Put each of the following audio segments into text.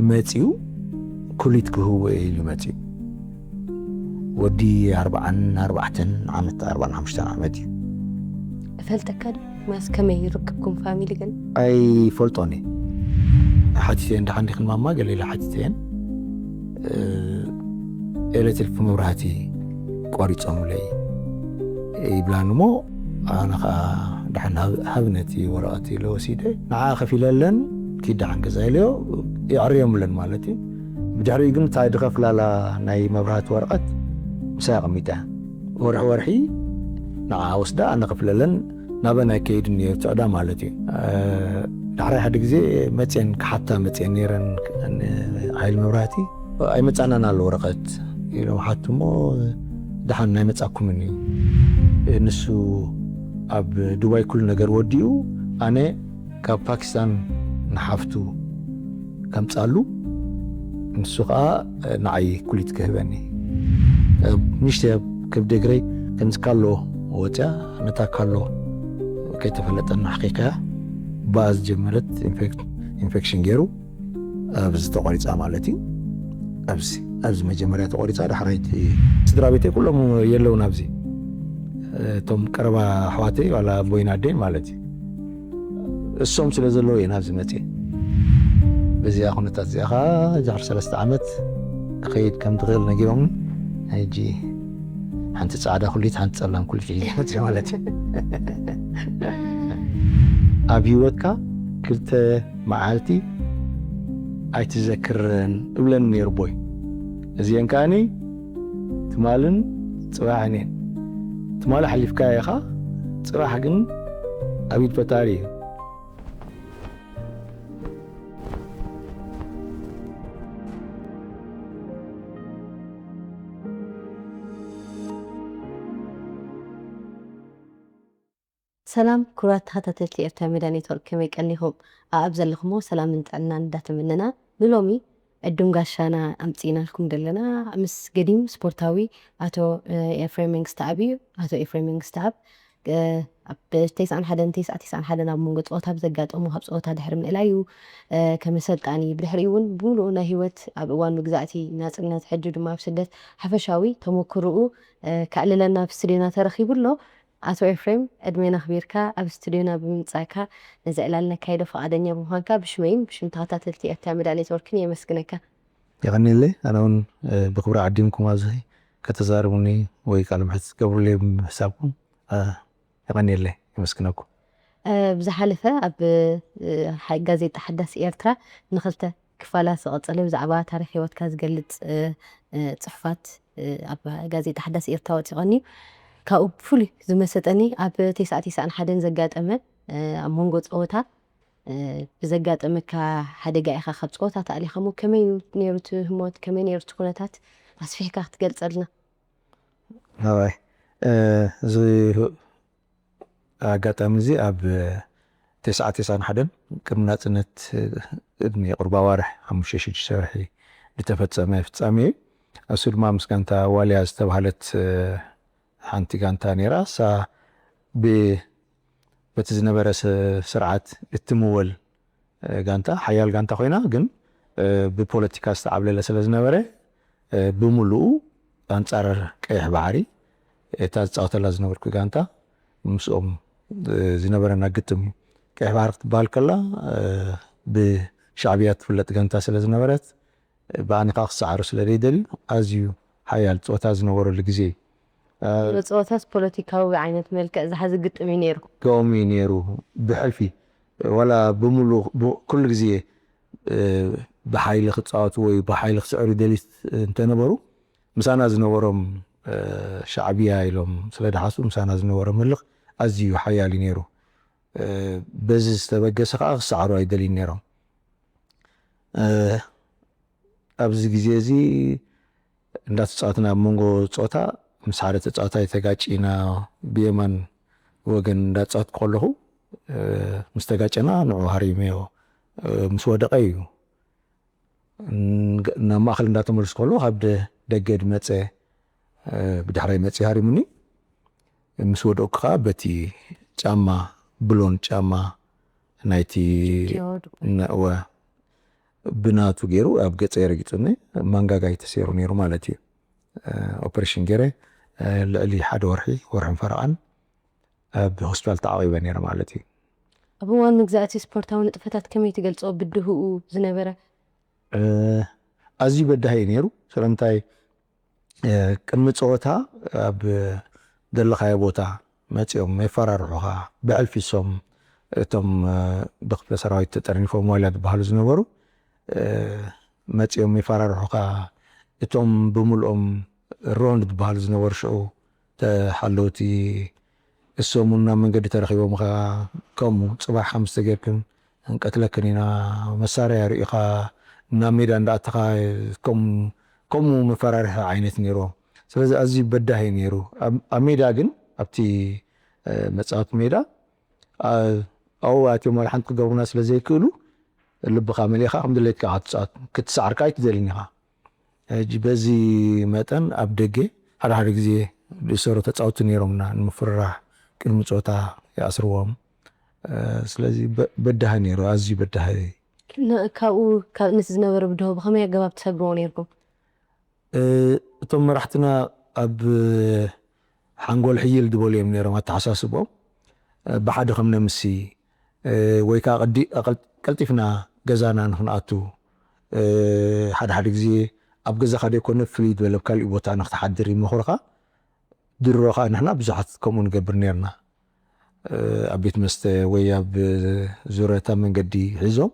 መፂኡ ኩሊት ክህቦ እየ ኢሉ መፂኡ። ወዲ ኣርባዓን ኣርባዕተን ዓመት፣ ኣርባዓን ሓሙሽተን ዓመት እዩ። እፈልጠካ ዶ? ማስ ከመይ ርክብኩም ፋሚሊ ግን? ኣይፈልጦን እየ። ሓቲተየን፣ ደሓን ዲኽን ማማ ገለ ኢለ ሓቲተየን። ኤሌክትሪክ መብራህቲ ቆሪፆምለይ ይብላን እሞ፣ ኣነ ከዓ ደሓን ሃብ- ሃብ ነቲ ወረቐት ኢለ ወሲደ፣ ንዓ ከፊለለን ኪድ ደሓን ገዛ ኢለዮ፣ የዕርዮምለን ማለት እዩ። ብድሕሪኡ ግን እታ ድኸፍላላ ናይ መብራህቲ ወረቐት ምሳይ ኣቐሚጠ፣ ወርሒ ወርሒ ንዓ ወስዳ ኣነ ከፍለለን፣ ናበን ኣይከይድን እየ ትዕዳ ማለት እዩ። ዳሕራይ ሓደ ግዜ መፅየን ክሓታ መፅየን ነይረን፣ ሓይሊ መብራህቲ ኣይመፃናን ኣሎ ወረቐት ኢሎም ሓቱ እሞ፣ ደሓን ናይ መፃኩምን እዩ። ንሱ ኣብ ዱባይ ኩሉ ነገር ወዲኡ፣ ኣነ ካብ ፓኪስታን ንሓፍቱ ከምፃሉ፣ ንሱ ከዓ ንዓይ ኩሊት ክህበኒ። ንሽተ ከብደ ግረይ ከምዚ ካሎ ወፅያ፣ ነታ ካሎ ከይተፈለጠና ኣሕቂቀያ፣ ብኣ ዝጀመረት ኢንፌክሽን ገይሩ ኣብዚ ተቆሪፃ ማለት እዩ። ኣብዚ ኣብዚ መጀመርያ ተቆሪፃ፣ ዳሕራይቲ ስድራ ቤተይ ኩሎም የለውን ኣብዚ፣ እቶም ቀረባ ኣሕዋተይ ዋላ ኣቦይን ኣደይን ማለት እዩ። እሶም ስለ ዘለዉ እየ ናብዚ መፅየ። በዚኣ ኩነታት እዚኣ ከዓ ድሕሪ ሰለስተ ዓመት ክኸይድ ከም ትኽእል ነጊሮም፣ ሕጂ ሓንቲ ፃዕዳ ኩሊት ሓንቲ ፀላም ኩሊት ሒዘ መፅየ ማለት እዩ። ኣብ ህይወትካ ክልተ መዓልቲ ኣይትዘክርን እብለኒ ነይሩ ኣቦይ። እዚአን ከዓኒ ትማልን ፅባሕን እየን። ትማሊ ሓሊፍካዮ ኢኻ፣ ፅባሕ ግን ኣብ ኢድ ፈጣሪ እዩ። ሰላም ክቡራት ተኸታተልቲ ኤርትራ ሜድያ ኔትወርክ፣ ከመይ ቀኒኹም? ኣኣብ ዘለኹሞ ሰላምን ጥዕናን እንዳተመነና፣ ንሎሚ ዕዱም ጋሻና ኣምጺእናልኩም ዘለና ምስ ገዲም ስፖርታዊ ኣቶ ኤፍሬም መንግስተኣብ እዩ። ኣቶ ኤፍሬም መንግስተኣብ ኣብ ተስዓን ሓደን ተስዓን ሓደን ኣብ መንጎ ጸወታ ብዘጋጠሞ ካብ ጸወታ ድሕሪ ምእላዩ ከም ኣሰልጣኒ፣ ብድሕሪኡ እውን ብምሉኡ ናይ ህይወት ኣብ እዋን መግዛእቲ ናጽነት፣ ሕጂ ድማ ኣብ ስደት ሓፈሻዊ ተመክሮኡ ከዕልለና ኣብ ስቱድዮና ተረኺቡ ኣሎ። ኣቶ ኤፍሬም፣ ዕድሜና ኣኽቢርካ ኣብ ስቱድዮና ብምምጻእካ ነዚ ዕላል ነካይዶ ፍቓደኛ ብምዃንካ ብሽመይን ብሽም ተኸታተልቲ ኤርትራ ሚድያ ኔትወርክን የመስግነካ። የቐንየለይ። ኣነ እውን ብኽብሪ ዓዲምኩም ኣብዚ ከተዛርቡኒ ወይ ቃለ ምሕትት ክትገብሩለይ ብምሕሳብኩም የቐንየለይ፣ የመስግነኩም። ብዝሓለፈ ኣብ ጋዜጣ ሓዳስ ኤርትራ ንኽልተ ክፋላት ዝቐጸለ ብዛዕባ ታሪኽ ህይወትካ ዝገልጽ ጽሑፋት ኣብ ጋዜጣ ሓዳስ ኤርትራ ወጺቖኒ። ካብኡ ብፍሉይ ዝመሰጠኒ ኣብ ተስዓ ተስዓን ሓደን ዘጋጠመ ኣብ መንጎ ጸወታ ብዘጋጠመካ ሓደጋ ኢኻ ካብ ጸወታ ተኣሊኻ እሞ ከመይ ነይሩ እቲ ህሞት፣ ከመይ ነይሩ እቲ ኩነታት ኣስፊሕካ ክትገልጸልና? ኣይ እዚ ኣጋጣሚ እዚ ኣብ ተስዓ ተስዓን ሓደን ቅድሚ ናጽነት ቅድሚ ቁርብ ኣዋርሕ ሓሙሽተ ሽዱሽተ ወርሒ ዝተፈጸመ ፍጻሜ እዩ። እሱ ድማ ምስ ጋንታ ዋልያ ዝተባህለት ሓንቲ ጋንታ ነይራ። እሳ ብ በቲ ዝነበረ ስርዓት እትምወል ጋንታ ሓያል ጋንታ ኮይና ግን ብፖለቲካ ዝተዓብለለ ስለ ዝነበረ ብምሉኡ ኣንጻር ቀይሕ ባሕሪ እታ ዝጻወተላ ዝነበርኩ ጋንታ ምስኦም ዝነበረና ግጥም እዩ። ቀይሕ ባሕሪ ክትበሃል ከላ ብሻዕብያ ትፍለጥ ጋንታ ስለ ዝነበረት ብኣኒ ከዓ ክሰዓሩ ስለ ዘይደልዩ ኣዝዩ ሓያል ጸወታ ዝነበረሉ ግዜ እዩ። ጸወታስ ፖለቲካዊ ዓይነት መልክዕ ዝሓዘ ግጥም እዩ ነይሩ። ከምኡ እዩ ነይሩ። ብሕልፊ ዋላ ብምሉ ኩሉ ግዜ ብሓይሊ ክፃወቱ ወይ ብሓይሊ ክስዕሩ ደሊት እንተነበሩ ምሳና ዝነበሮም ሻዕብያ ኢሎም ስለ ድሓስቡ ምሳና ዝነበሮም ህልኽ ኣዝዩ ሓያል እዩ ነይሩ። በዚ ዝተበገሰ ከዓ ክሰዓሩ ኣይደልዩን ነይሮም። ኣብዚ ግዜ እዚ እንዳተፃወትና ኣብ መንጎ ፆታ ምስ ሓደ ተፃዋታይ ተጋጭና ብየማን ወገን እንዳተፃወትኩ ከለኹ ምስ ተጋጨና ንዑ ሃሪመዮ ምስ ወደቐ እዩ ናብ ማእኸል እንዳተመልሱ ከለዉ ካብ ደገ ድመፀ ብዳሕራይ መፂ ሃሪሙኒ ምስ ወደቕኩ ከዓ በቲ ጫማ ብሎን ጫማ ናይቲ እወ ብናቱ ገይሩ ኣብ ገጸይ ረጊጹኒ፣ ማንጋጋይ ተሰይሩ ነይሩ ማለት እዩ። ኦፕሬሽን ገይረ ልዕሊ ሓደ ወርሒ፣ ወርሕን ፈረቓን ኣብ ሆስፒታል ተዓቒበ ነይረ ማለት እዩ። ኣብ እዋን መግዛእቲ ስፖርታዊ ንጥፈታት ከመይ ትገልጾ? ብድህኡ ዝነበረ ኣዝዩ በዳሂ እዩ ነይሩ። ስለምንታይ? ቅድሚ ፀወታ ኣብ ዘለኻዮ ቦታ መፂኦም የፈራርሑኻ። ብዕልፊሶም እቶም ብክፍለ ሰራዊት ተጠርኒፎም ዋልያ ዝበሃሉ ዝነበሩ መፂኦም የፈራርሑኻ። እቶም ብምልኦም ሮንድ ዝበሃሉ ዝነበሩ ሽዑ ተሓለውቲ እሶም እውን ናብ መንገዲ ተረኺቦምኻ። ከምኡ ፅባሕ ከም ዝተገርክን እንቀትለክን ኢና፣ መሳርያ ርኢኻ ናብ ሜዳ እንዳኣተኻ ከም ከምኡ መፈራርሒ ዓይነት ነይርዎም። ስለዚ ኣዝዩ በዳሂ ነይሩ። ኣብ ሜዳ ግን ኣብቲ መፃወቲ ሜዳ ኣብኡ ኣትዮም ዋላ ሓንቲ ክገብሩና ስለ ዘይክእሉ ልብኻ መሊእኻ ከም ድሌትካ ክትፃወት ክትሰዓርካ ኣይትደልን ኢኻ። ሕጂ በዚ መጠን ኣብ ደገ ሓደ ሓደ ግዜ ዝእሰሩ ተፃወትቲ ነይሮምና ንምፍርራሕ ቅድሚ ፀወታ ይኣስርዎም። ስለዚ በዳሂ ነይሩ፣ ኣዝዩ በዳሂ። ካብኡ ነቲ ዝነበረ ብድሆ ብኸመይ ኣገባብ ትሰግርዎ ነይርኩም? እቶም መራሕትና ኣብ ሓንጎል ሕይል ዝበሉ እዮም ነይሮም ኣተሓሳስቦም። ብሓደ ከም ነምሲ ወይ ከዓ ቀልጢፍና ገዛና ንክንኣቱ ሓደ ሓደ ግዜ ኣብ ገዛኻ ዘይኮነ ፍልይ ዝበለ ኣብ ካሊእ ቦታ ንክትሓድር ይመኽሩኻ። ድሮ ከዓ ንሕና ብዙሓት ከምኡ ንገብር ነርና። ኣብ ቤት መስተ ወይ ኣብ ዙረታ መንገዲ ሒዞም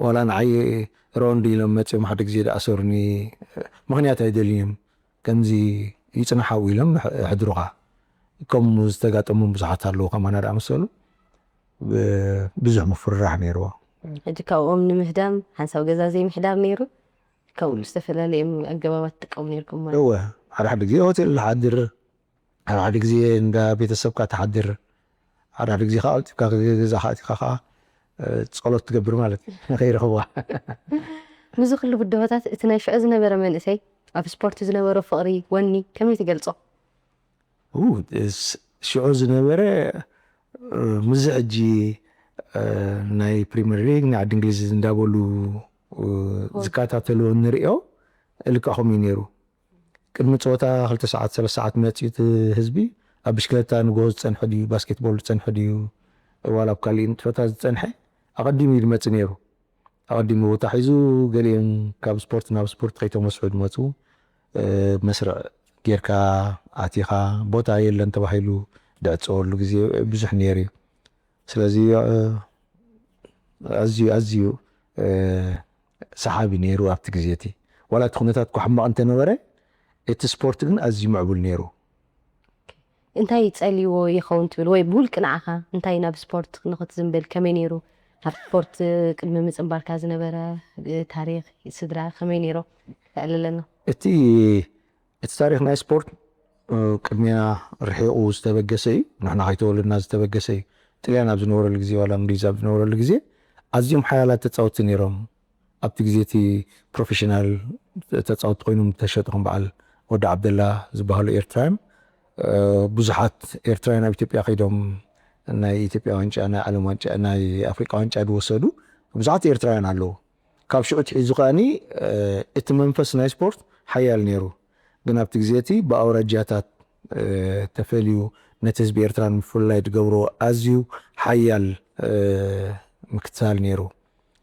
ዋላ ንዓይ ሮንድ ኢሎም መፅኦም ሓደ ግዜ ደኣሰሩኒ። ምክንያት ኣይደልዩም ከምዚ ይፅናሓው ኢሎም ሕድሩኻ። ከምኡ ዝተጋጠሙም ብዙሓት ኣለዉ ከማና ደኣመሰሉ። ብዙሕ ምፍርራሕ ነይርዎ። ሕጂ ካብኦም ንምህዳም ሓንሳብ ገዛ ዘይምሕዳር ነይሩ። ካብኡ ዝተፈላለየ ኣገባባት ትጥቀሙ ነርኩም ማለት እወ ሓደ ሓደ ግዜ ሆቴል ሓድር ሓደ ሓደ ግዜ እንዳ ቤተሰብካ ትሓድር ሓደ ሓደ ግዜ ከዓ ቀልጢፍካ ገዛኻ ኣቲኻ ከዓ ጸሎት ትገብር ማለት እዩ። ንኸይረኽብዋ። ምስዚ ኩሉ ብድሆታት እቲ ናይ ሽዑ ዝነበረ መንእሰይ ኣብ ስፖርት ዝነበሮ ፍቕሪ ወኒ ከመይ ትገልጾ? ሽዑ ዝነበረ ምስዚ ሕጂ ናይ ፕሪምየር ሊግ ናይ ዓዲ እንግሊዝ እንዳበሉ ዝከታተልዎ ንሪኦ ልክዕ ከምኡ እዩ ነይሩ። ቅድሚ ፀወታ ክልተ ሰዓት ሰለስተ ሰዓት መፂኡ እቲ ህዝቢ ኣብ ብሽክለታ ንጎሆ ዝፀንሐ ድዩ ባስኬትቦል ዝፀንሐ ድዩ ዋላ ኣብ ካሊእ ንጥፈታት ዝፀንሐ ኣቐዲሙ እዩ ዝመፅእ ነይሩ። ኣቐዲሙ ቦታ ሒዙ ገሊኦም ካብ ስፖርት ናብ ስፖርት ከይተመስሑ ዝመፁ መስርዕ ጌርካ ኣቲኻ ቦታ የለን ተባሂሉ ድዕፀወሉ ግዜ ብዙሕ ነይሩ እዩ። ስለዚ ኣዝዩ ኣዝዩ ሰሓቢ ነይሩ ኣብቲ ግዜ እቲ ዋላ እቲ ኩነታት እኳ ሕማቕ እንተነበረ እቲ ስፖርት ግን ኣዝዩ ምዕቡል ነይሩ። እንታይ ጸልይዎ ይኸውን ትብል ወይ ብውልቂ ንዓኻ እንታይ ናብ ስፖርት ንኽትዝንብል ከመይ ነይሩ? ኣብ ስፖርት ቅድሚ ምጽንባርካ ዝነበረ ታሪኽ ስድራ ከመይ ነይሮ? ተዕልለና። እቲ እቲ ታሪኽ ናይ ስፖርት ቅድሚና ርሒቑ ዝተበገሰ እዩ። ንሕና ከይተወለድና ዝተበገሰ እዩ። ጥልያን ኣብ ዝነበረሉ ግዜ ዋላ እንግሊዝ ኣብ ዝነበረሉ ግዜ ኣዝዮም ሓያላት ተፃወትቲ ነይሮም። ኣብቲ ግዜ እቲ ፕሮፌሽናል ተፃወትቲ ኮይኖም ዝተሸጡ ከም በዓል ወዲ ዓብደላ ዝበሃሉ ኤርትራውያን ብዙሓት ኤርትራውያን ኣብ ኢትዮጵያ ከይዶም ናይ ኢትዮጵያ ዋንጫ ናይ ዓለም ዋንጫ ናይ ኣፍሪቃ ዋንጫ ዝወሰዱ ብዙሓት ኤርትራውያን ኣለዉ። ካብ ሽዑ ትሒዙ ከኣኒ እቲ መንፈስ ናይ ስፖርት ሓያል ነይሩ። ግን ኣብቲ ግዜ እቲ ብኣውራጃታት ተፈልዩ ነቲ ህዝቢ ኤርትራ ንምፍልላይ ዝገብሮ ኣዝዩ ሓያል ምክትታል ነይሩ።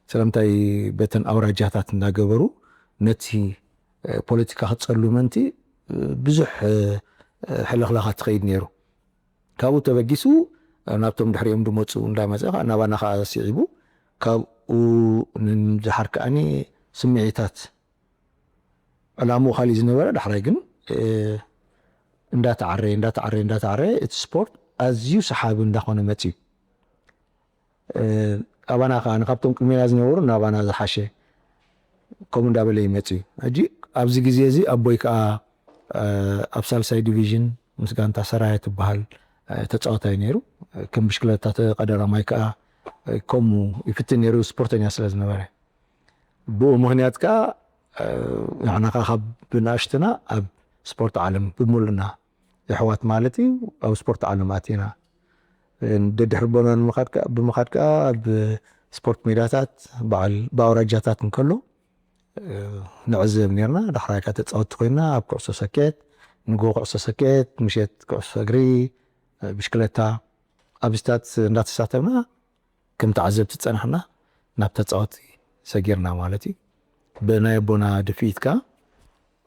ስለምንታይ በተን ኣውራጃታት እንዳገበሩ ነቲ ፖለቲካ ክፀሉ ምእንቲ ብዙሕ ሕልኽላኻት ትኸይድ ነይሩ። ካብኡ ተበጊሱ ናብቶም ድሕሪኦም ዝመፁ እንዳመፀ ከዓ ናባና ከዓ ስዒቡ ካብኡ ንድሓር ከዓኒ ስምዒታት ዕላምኡ ካሊእ ዝነበረ ዳሕራይ ግን እንዳተዓረየ እንዳተዓረየ እንዳተዓረየ እቲ ስፖርት ኣዝዩ ሰሓቢ እንዳኾነ መፅዩ። ኣባና ከዓ ካብቶም ቅድሜና ዝነበሩ ናባና ዝሓሸ ከምኡ እንዳበለ ይመፅእ እዩ። ሕጂ ኣብዚ ግዜ እዚ ኣቦይ ከዓ ኣብ ሳልሳይ ዲቪዥን ምስ ጋንታ ሰራየ ትበሃል ተፃዋታይ ነይሩ። ከም ብሽክለታ ቀዳማይ ከዓ ከምኡ ይፍትን ነይሩ ስፖርተኛ ስለ ዝነበረ። ብኡ ምክንያት ከዓ ንሕና ከዓ ካብ ብንኣሽትና ኣብ ስፖርት ዓለም ብምሉእና የሕዋት ማለት እዩ ኣብ ስፖርት ዓለም ኣቲና። ደድሕሪ ቦና ብምኻድ ከዓ ኣብ ስፖርት ሜዳታት በዓል ብኣውራጃታት እንከሎ ንዕዘብ ነርና። ዳሕራይ ከኣ ተጻወትቲ ኮይና ኣብ ኩዕሶ ሰኬት፣ ንግሆ ኩዕሶ ሰኬት፣ ምሸት ኩዕሶ እግሪ፣ ብሽክለታ ኣብዚታት እንዳተሳተፍና ከም ተዓዘብቲ ጸናሕና ናብ ተጻወቲ ሰጊርና ማለት እዩ። ብናይ ኣቦና ድፍኢት ከኣ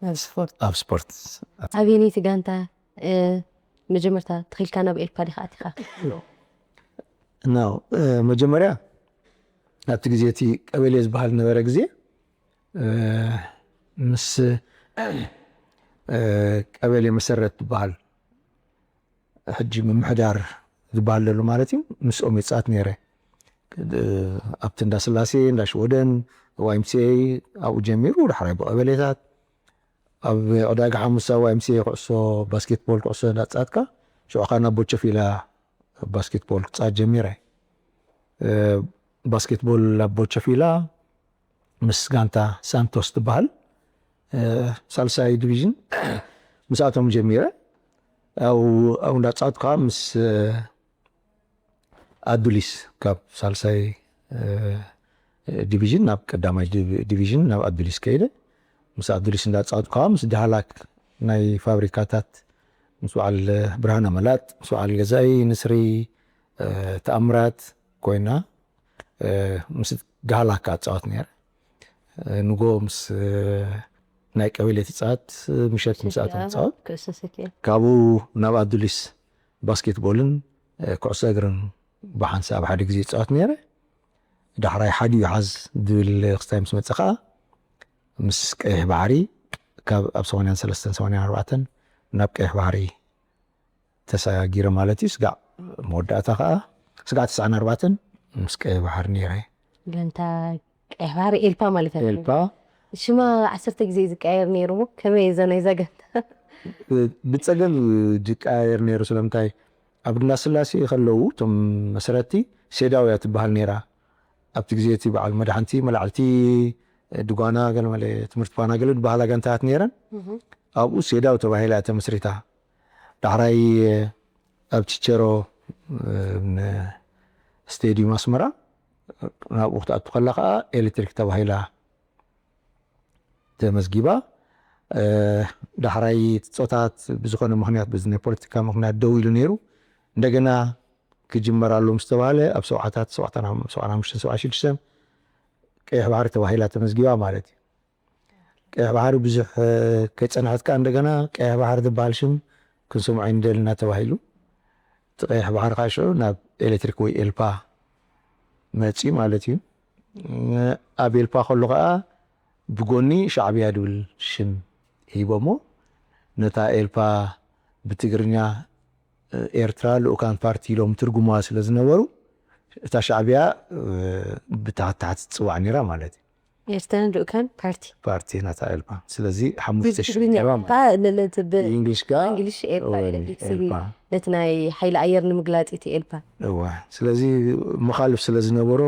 ኣብ ስፖርት ኣብ ስፖርት ኣበየነይቲ ጋንታ መጀመርታ ተኺልካ ናብ ኤልፓ ዲኻ ኣቲኻ? ናው መጀመርያ ኣብቲ ግዜ እቲ ቀበሌ ዝበሃል ነበረ ግዜ ምስ ቀበሌ መሰረት ዝበሃል ሕጂ ምምሕዳር ዝበሃል ዘሎ ማለት እዩ። ምስኦም የጻት ነይረ ኣብቲ እንዳ ስላሴ እንዳ ሽወደን ዋይምሲኤ ኣብኡ ጀሚሩ ዳሕራይ ብቀበሌታት ኣብ ዕዳጋ ሓሙሳ ዋይምሲኤ ኩዕሶ ባስኬትቦል ኩዕሶ እንዳጻትካ ሽዑ ካብ ናብ ቦቸፊላ ባስኬትቦል ክጻት ጀሚረ። ባስኬትቦል ኣብ ቦቸፊላ ምስ ጋንታ ሳንቶስ ትበሃል ሳልሳይ ዲቪዥን ምስኣቶም ጀሚረ። ኣብኡ እንዳጻወትካ ምስ ኣዱሊስ ካብ ሳልሳይ ዲቪዥን ናብ ቀዳማይ ዲቪዥን ናብ ኣዱሊስ ከይደ። ምስ ኣዱሊስ እንዳጻወትካ ምስ ዳህላክ ናይ ፋብሪካታት ምስ በዓል ብርሃነ መላጥ ምስ በዓል ገዛኢ ንስሪ ተኣምራት ኮይና ምስ ዳህላክ ኣጻወት ነይረ። ንጎ ምስ ናይ ቀበሌ ትጻወት ምሸት ምስኣቶም ትጻወት። ካብኡ ናብ ኣዱሊስ ባስኬትቦልን ኩዕሶ እግርን ብሓንሳብ ሓደ ግዜ ይጻወት ነይረ። ዳሕራይ ሓዲኡ ሓዝ ዝብል ክስታይ ምስ መጸ ከኣ ምስ ቀይሕ ባሕሪ ካብ ኣብ ሰማንያን ሰለስተን ሰማንያን ኣርባዕተን ናብ ቀይሕ ባሕሪ ተሰጋጊረ ማለት እዩ። ስጋዕ መወዳእታ ከኣ ስጋዕ ተስዓን ኣርባዕተን ምስ ቀይሕ ባሕሪ ነይረ። ጋንታ ቀይሕ ባሕሪ ኤልፓ ማለት እዩ። ኤልፓ ሽማ ዓሰርተ ግዜ እዩ ዝቀያየር ነይሩ እሞ ከመይ እዛ ናይዛ ጋንታ? ብጸገም ዝቀያየር ነይሩ። ስለምንታይ ኣብ እንዳስላሴ ከለዉ እቶም መስረቲ ሴዳውያ ትበሃል ነይራ። ኣብቲ ግዜ እቲ በዓል መድሓንቲ መላዕልቲ ድጓና ገለመለ ትምህርቲ ፋና ገለ ዝበሃላ ጋንታት ነይረን። ኣብኡ ሴዳው ተባሂላ እያ ተመስሪታ። ዳሕራይ ኣብ ቺቸሮ ስቴዲዩም ኣስመራ ናብኡ ክትኣቱ ከላ ከዓ ኤሌክትሪክ ተባሂላ ተመዝጊባ። ዳሕራይ ፆታት ብዝኾነ ምክንያት በዚ ናይ ፖለቲካ ምክንያት ደው ኢሉ ነይሩ። እንደገና ክጅመር ኣሎ ምስ ተባሃለ ኣብ ሰብዓታት ሰብዓን ሓሙሽተን ሰብዓን ሽዱሽተን ቀይሕ ባሕሪ ተባሂላ ተመዝጊባ ማለት እዩ። ቀይሕ ባሕሪ ብዙሕ ከይፀንሐት ከዓ እንደገና ቀይሕ ባሕሪ ዝበሃል ሽም ክንሰምዖ ኣይንደልና ተባሂሉ። እቲ ቀይሕ ባሕሪ ከዓ ሽዑ ናብ ኤሌክትሪክ ወይ ኤልፓ መፂ ማለት እዩ። ኣብ ኤልፓ ከሎ ከዓ ብጎኒ ሻዕብያ ድብል ሽም ሂቦሞ። ነታ ኤልፓ ብትግርኛ ኤርትራ ልኡካን ፓርቲ ኢሎም ትርጉማ ስለ ዝነበሩ እታ ሻዕብያ ብታሕታሕቲ ትፅዋዕ ነይራ ማለት እዩ። ኤርትራን ልኡካን ፓርቲ ፓርቲ ናታ ኤልፓ ስለዚ ሓሙሽተ ሽሕ ብትግርኛ ነይራ ኤልፓ ማለት ንለትብ ብእንግሊሽ ጋር እንግሊሽ ኤልፓ ወይ ኤሌክትሪክ ኤልፓ ነቲ ናይ ሓይሊ ኣየር ንምግላፅ እቲ ኤልፓ እዋ ስለዚ መኻልፍ ስለ ዝነበሮ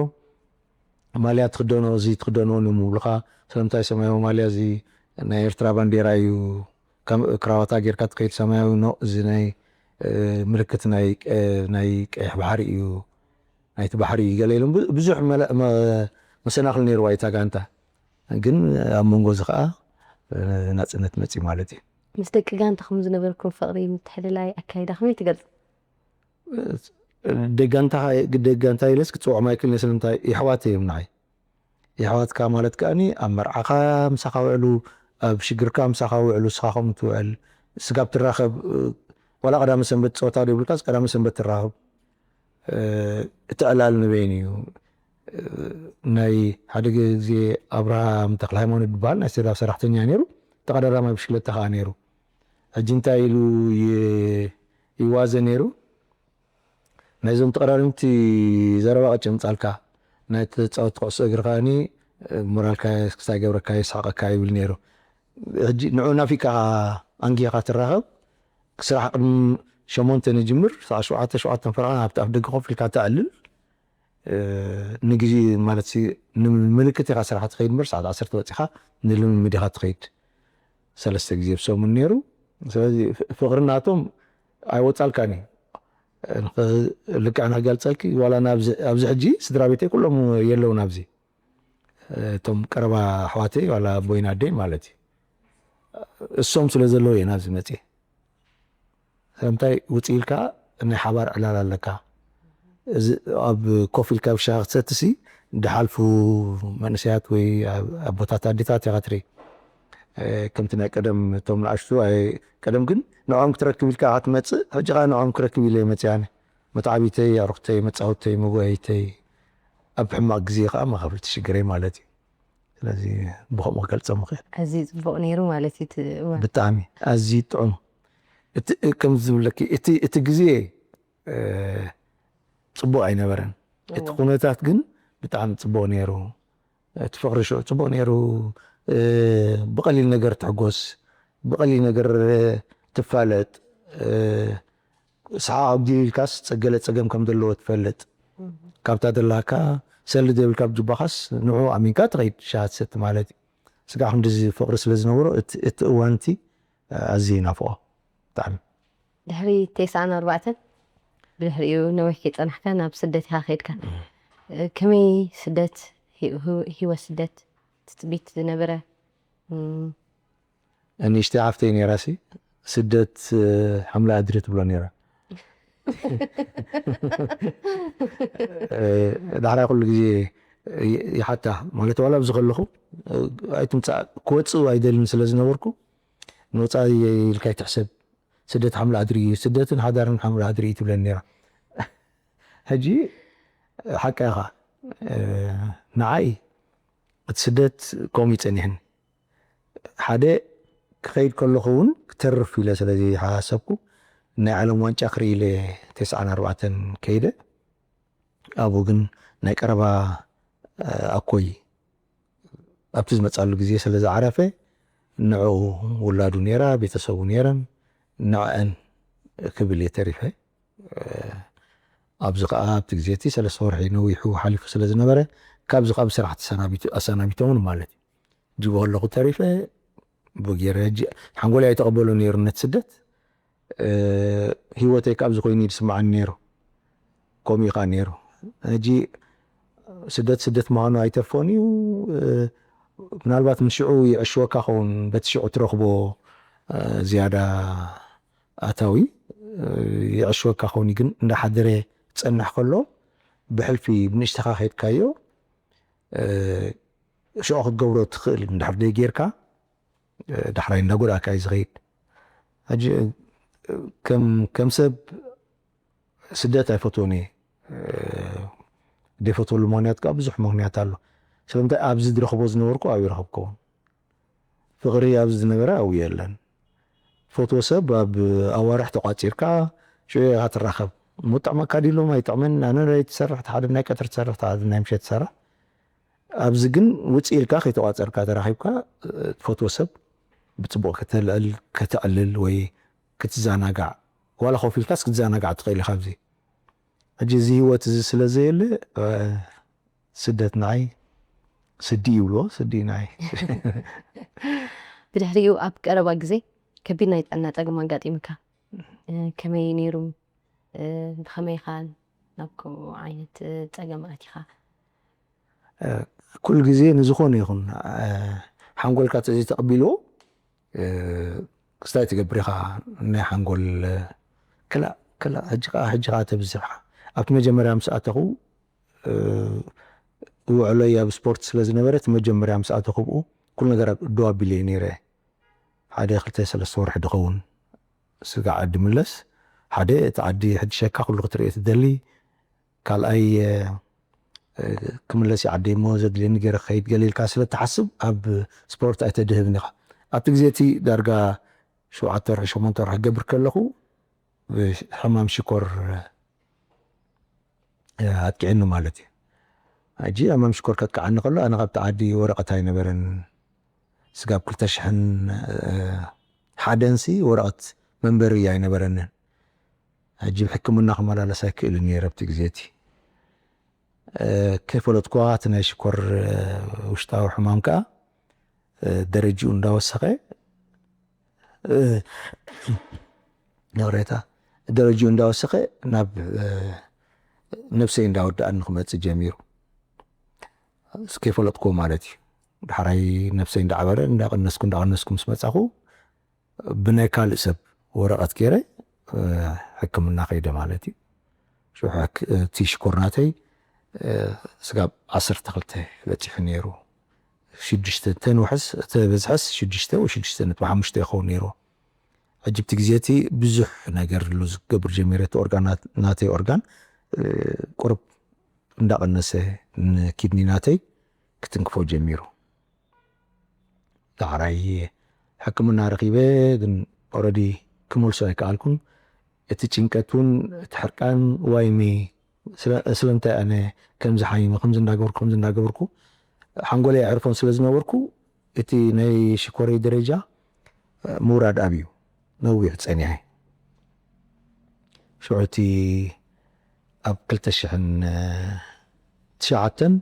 ማልያ ትክደኖ እዚ ትክደኖ ንምብሉካ ስለምንታይ ሰማያዊ ማልያ እዚ ናይ ኤርትራ ባንዴራ እዩ ከም ክራዋታ ጌርካ ትኸይድ ሰማያዊ ኖ እዚ ናይ ምልክት ናይ ቀ- ናይ ቀይሕ ባሕሪ እዩ ናይቲ ባሕሪ እዩ ገለ ኢሎም ብዙ- ብዙሕ መለ- መ- መሰናክል ነይርዋ እታ ጋንታ ግን ኣብ መንጎ እዚ ከዓ ናፅነት መፂ ማለት እዩ ምስ ደቂ ጋንታኹም ዝነበርኩም ፍቕሪ ምትሕልላይ ኣካይዳ ከመይ ትገልፁ? ደጋንታ ደጋንታ ኢለስ ክፅውዖም ኣይክልነ ስለምንታይ የሕዋት እዮም ንዓይ የሕዋትካ ማለት ከኣኒ ኣብ መርዓኻ ምሳኻ ውዕሉ ኣብ ሽግርካ ምሳኻ ውዕሉ ስኻ ከምኡ ትውዕል ስጋብ ትራኸብ ዋላ ቀዳመ ሰንበት ፀወታ ዶ ይብልካስ ቀዳመ ሰንበት ትራኸብ እቲ ዕላል ንበይን እዩ ናይ ሓደ ግዜ ኣብርሃም ተክለ ሃይማኖት ዝበሃል ናይ ሴዳብ ሰራሕተኛ ነይሩ ተቐዳዳማይ ብሽክለታ ከዓ ነይሩ ሕጂ እንታይ ኢሉ ይዋዘ ነይሩ ናይዞም ተቐዳደምቲ ዘረባ ቀጭ ምጻልካ ናይ ተጻወቲ ኩዕሶ እግሪ ከኣኒ ሞራልካ ክስታይ ገብረካ የስሓቀካ ይብል ነይሩ ሕጂ ንዑ ናፊቃ ኣንጊኻ ትራኸብ ስራሕ ቅድሚ ሸሞንተ ንጅምር ሰዓት ሸውዓተ ሸውዓተ ፈረቓ ኣብቲ ኣፍ ደገ ኮፍ ኢልካ ተዕልል ንግዜ ማለት ንምልክት ኢኻ ስራሕ ትኸይድ እምበር ሰዓት ዓሰርተ ወፂኻ ንልምምድ ኢኻ ትኸይድ ሰለስተ ግዜ ብሰሙን ነይሩ ስለዚ ፍቕሪ ናቶም ኣይወፃልካን እዩ ልክዕ ንክገልፀልኪ ዋላ ኣብዚ ሕጂ ስድራ ቤተይ ኩሎም የለውን ኣብዚ። እቶም ቀረባ ኣሕዋተይ ዋላ ኣቦይን ኣደይ ማለት እዩ። እሶም ስለ ዘለዉ እየ ናብዚ መፅየ። ስለምንታይ ውፅእ ኢልካ ናይ ሓባር ዕላል ኣለካ። እዚ ኣብ ኮፍ ኢልካ ብሻሂ ክትሰትሲ ድሓልፉ መንእሰያት ወይ ኣቦታት ኣዴታት ኢኻ ትርኢ። ከምቲ ናይ ቀደም እቶም ንኣሽቱ ቀደም ግን ንዕኦም ክትረክብ ኢልካ ክትመፅእ ሕጂ ከዓ ንዕኦም ክረክብ ኢለ መፅያኒ። መተዓቢተይ ኣዕሩኽተይ መፃወተይ መጓየይተይ ኣብ ሕማቕ ግዜ ከዓ መኸፍልቲ ሽግረይ ማለት እዩ። ስለዚ ብኸምኡ ክገልፆ ምኽእል። ኣዝዩ ፅቡቕ ነይሩ ማለት እዩ እቲ እዋን። ብጣዕሚ ኣዝዩ ጥዑም። እቲ ከም ዝብለኪ እቲ እቲ ግዜ ጽቡቕ ኣይነበረን። እቲ ኩነታት ግን ብጣዕሚ ጽቡቕ ነይሩ። እቲ ፍቕሪ ሽዑ ጽቡቕ ነይሩ። ብቐሊል ነገር ትሕጎስ፣ ብቐሊል ነገር ትፋለጥ። ሰሓቕ ኣጉዲሉ ኢልካስ ገለ ጸገም ከም ዘለዎ ትፈልጥ። ካብታ ደላካ ሰልዲ ዘይብልካ ብጅባኻስ ንዑ ኣሚንካ ትኸይድ ሻሃት ሰቲ ማለት እዩ። ስጋዕ ክንድዚ ፍቕሪ ስለ ዝነበሮ እቲ እዋንቲ ኣዝየ ይናፍቖ ብጣዕሚ። ድሕሪ ተስዓን ኣርባዕተን ብድሕሪኡ ነዊሕ ከይጸናሕካ ናብ ስደት ኢኻ ከይድካ። ከመይ ስደት፣ ህይወት ስደት ትጽቢት ዝነበረ? ንእሽተይ ሓፍተይ ነይራ ሲ ስደት ሓምለ ኣድሪ ትብሎ ነይራ። ዳሕራይ ኩሉ ግዜ ይሓታ ማለት ዋላ ኣብዚ ከለኹ ኣይትምፃእ ክወፅእ ኣይደልን ስለ ዝነበርኩ ንወፃኢ ኢልካ ይትሕሰብ ስደት ሓምለ ኣድሪ እዩ ስደትን ሓዳርን ሓምለ ኣድሪ እዩ ትብለኒ ነይራ። ሕጂ ሓቃ ኢኻ ንዓይ እቲ ስደት ከምኡ ይፀኒሕኒ ሓደ ክኸይድ ከለኹ እውን ክተርፍ ኢለ ስለ ዘይሓሰብኩ ናይ ዓለም ዋንጫ ክርኢ ኢለ ተስዓን ኣርባዕተን ከይደ ኣብኡ ግን ናይ ቀረባ ኣኮይ ኣብቲ ዝመፃሉ ግዜ ስለ ዝዓረፈ ንዕኡ ውላዱ ነይራ ቤተሰቡ ነይረን ንዕአን ክብል እየ ተሪፈ ኣብዚ ከዓ ኣብቲ ግዜ እቲ ሰለስተ ወርሒ ነዊሑ ሓሊፉ ስለ ዝነበረ ካብዚ ካብ ስራሕ ተሰናቢቱ ኣሰናቢቶምን ማለት እዩ ጅቦ ከለኹ ተሪፈ ብጌረ ሕጂ ሓንጎለይ ኣይተቐበሎ ነይሩ ነት ስደት ህይወተይ ካብዚ ኮይኑ ዝስማዓኒ ነይሩ ከምኡ ኢኻ ነይሩ ሕጂ ስደት ስደት ምዃኑ ኣይተርፎን እዩ ምናልባት ምስ ሽዑ ይዕሽወካ ኸውን በቲ ሽዑ ትረኽቦ ዝያዳ ኣታዊ ይዕሽወካ ኸውን ግን እንዳሓደረ ክፀንሕ ከሎ ብሕልፊ ብንእሽተኻ ከድካዮ ሽዑ ክትገብሮ ትኽእል እንድሕር ደይ ጌርካ ዳሕራይ እንዳጎዳእካ እዩ ዝኸይድ ሕጂ ከም ሰብ ስደት ኣይፈትዎን እየ ዘይፈትወሉ ምክንያት ከዓ ብዙሕ ምክንያት ኣሎ ስለምንታይ ኣብዚ ዝረኽቦ ዝነበርኩ ኣብዩ ረኸብከውን ፍቕሪ ኣብዚ ዝነበረ ኣብዩ የለን ፈትዎ ሰብ ኣብ ኣዋርሕ ተቋፂርካ ሽዑ ኢኻ ትራኸብ እሞ ጥዕመካ ድሎም ኣይጥዕመን ኣነ ናይ ትሰርሕ ሓደ ናይ ቀትሪ ትሰርሕ ሓደ ናይ ምሸት ትሰርሕ ኣብዚ ግን ውፅእ ኢልካ ከይተቋፀርካ ተራኺብካ ትፈትዎ ሰብ ብፅቡቕ ከተልዕል ከተዕልል ወይ ክትዘናጋዕ ዋላ ኮፍ ኢልካስ ክትዘናጋዕ ትኽእል ኢኻ ኣብዚ ሕጂ እዚ ህይወት እዚ ስለ ዘየለ ስደት ንዓይ ስዲ ይብልዎ ስዲ ናይ ብድሕሪኡ ኣብ ቀረባ ግዜ ከቢድ ናይ ጥዕና ጸገም ኣጋጢምካ ከመይ ነይሩ ብኸመይ ኢኻ ናብ ከምኡ ዓይነት ጸገም ኣቲኻ ኩሉ ግዜ ንዝኾነ ይኹን ሓንጎልካ ተዘይተቐቢልዎ ክስታይ ትገብር ኢኻ ናይ ሓንጎል ክላእ ክላእ ሕጂ ከዓ ሕጂ ከዓ ተብዝሕ ኣብቲ መጀመርያ ምስ ኣተኹ ውዕሎይ ኣብ ስፖርት ስለ ዝነበረ እቲ መጀመርያ ምስ ኣተኹ ብኡ ኩሉ ነገር ዶ ኣቢለ እየ ነይረ ሓደ ክልተ ሰለስተ ወርሒ ድኸውን ስጋዕ ዓዲ ምለስ ሓደ እቲ ዓዲ ሕድሸካ ኩሉ ክትርኢ ትደሊ ካልኣይ ክምለስ ይዓዲ እሞ ዘድልየኒ ገይረ ክኸይድ ገለ ኢልካ ስለ ትሓስብ ኣብ ስፖርት ኣይተድህብን ኢኻ ኣብቲ ግዜ እቲ ዳርጋ ሸውዓተ ወርሒ ሸሞንተ ወርሒ ክገብር ከለኹ ሕማም ሽኮር ኣጥቂዕኒ ማለት እዩ ሕጂ ሕማም ሽኮር ከጥቅዓኒ ከሎ ኣነ ካብቲ ዓዲ ወረቐት ኣይነበረን ስጋብ ክልተ ሽሕን ሓደንሲ ወረቐት መንበሪ ኣይነበረንን ሕጂ ብሕክምና ክመላለስ ኣይክእልን እየ ረብቲ ግዜ እቲ ከይፈለጥኳ እቲ ናይ ሽኮር ውሽጣዊ ሕማም ከዓ ደረጅኡ እንዳወሰኸ ይቕሬታ ደረጅኡ እንዳወሰኸ ናብ ነብሰይ እንዳወደኣኒ ክመፅእ ጀሚሩ። ከይፈለጥኩዎ ማለት እዩ። ዳሕራይ ነብሰይ እንዳዓበረ እንዳቐነስኩ እንዳቐነስኩ ምስ መፃኹ፣ ብናይ ካልእ ሰብ ወረቐት ገይረ ሕክምና ከይደ ማለት እዩ። ሽዑ እቲ ሽኮር ናተይ ስጋብ ዓሰርተ ክልተ በፂሑ ነይሩ። ሽዱሽተ ተንውሕስ ተበዝሐስ ሽዱሽተ ወይ ሽዱሽተ ነጥቢ ሓሙሽተ ይኸውን ነይሩ። ሕጂ ኣብቲ ግዜ እቲ ብዙሕ ነገር ሉዝ ክገብር ጀሚረ። እቲ ኦርጋን ናተይ ኦርጋን ቁሩብ እንዳቐነሰ ንኪድኒ ናተይ ክትንክፎ ጀሚሩ። ዳሕራይ ሕክምና ረኺበ፣ ግን ኦረዲ ክመልሶ ኣይከኣልኩን። እቲ ጭንቀት እውን፣ እቲ ሕርቃን፣ ዋይሚ ስለምንታይ ኣነ ከምዚ ሓሚመ ከምዚ እንዳገበርኩ ከምዚ እንዳገበርኩ ሓንጎለይ ኣዕርፎን ስለ ዝነበርኩ፣ እቲ ናይ ሽኮረይ ደረጃ ምውራድ ኣብዩ ነዊሕ ፀኒሐ። ሽዑ እቲ ኣብ ክልተ ሽሕን ትሽዓተን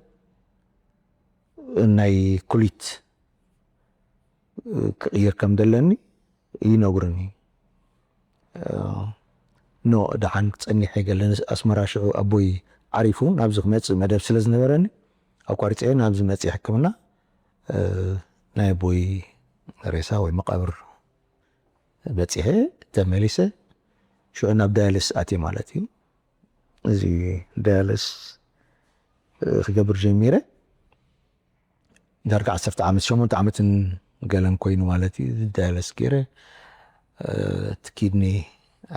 ናይ ኩሊት ክቕይር ከም ዘለኒ ይነግሩኒ። ኖ ደሓን ክጸኒሕ የገለን ኣስመራ ሽዑ ኣቦይ ዓሪፉ ናብዚ ክመጽእ መደብ ስለ ዝነበረኒ ኣቋሪጸ ናብዚ መጽእ ሕክምና። ናይ ኣቦይ ሬሳ ወይ መቃብር በጺሐ ተመሊሰ ሽዑ ናብ ዳያልስ ኣትየ ማለት እዩ። እዚ ዳያልስ ክገብር ጀሚረ ዳርጋ ዓሰርተ ዓመት ሸሞንተ ዓመትን ገለን ኮይኑ ማለት እዩ። ዳያልስ ገይረ እቲ ኪድኒ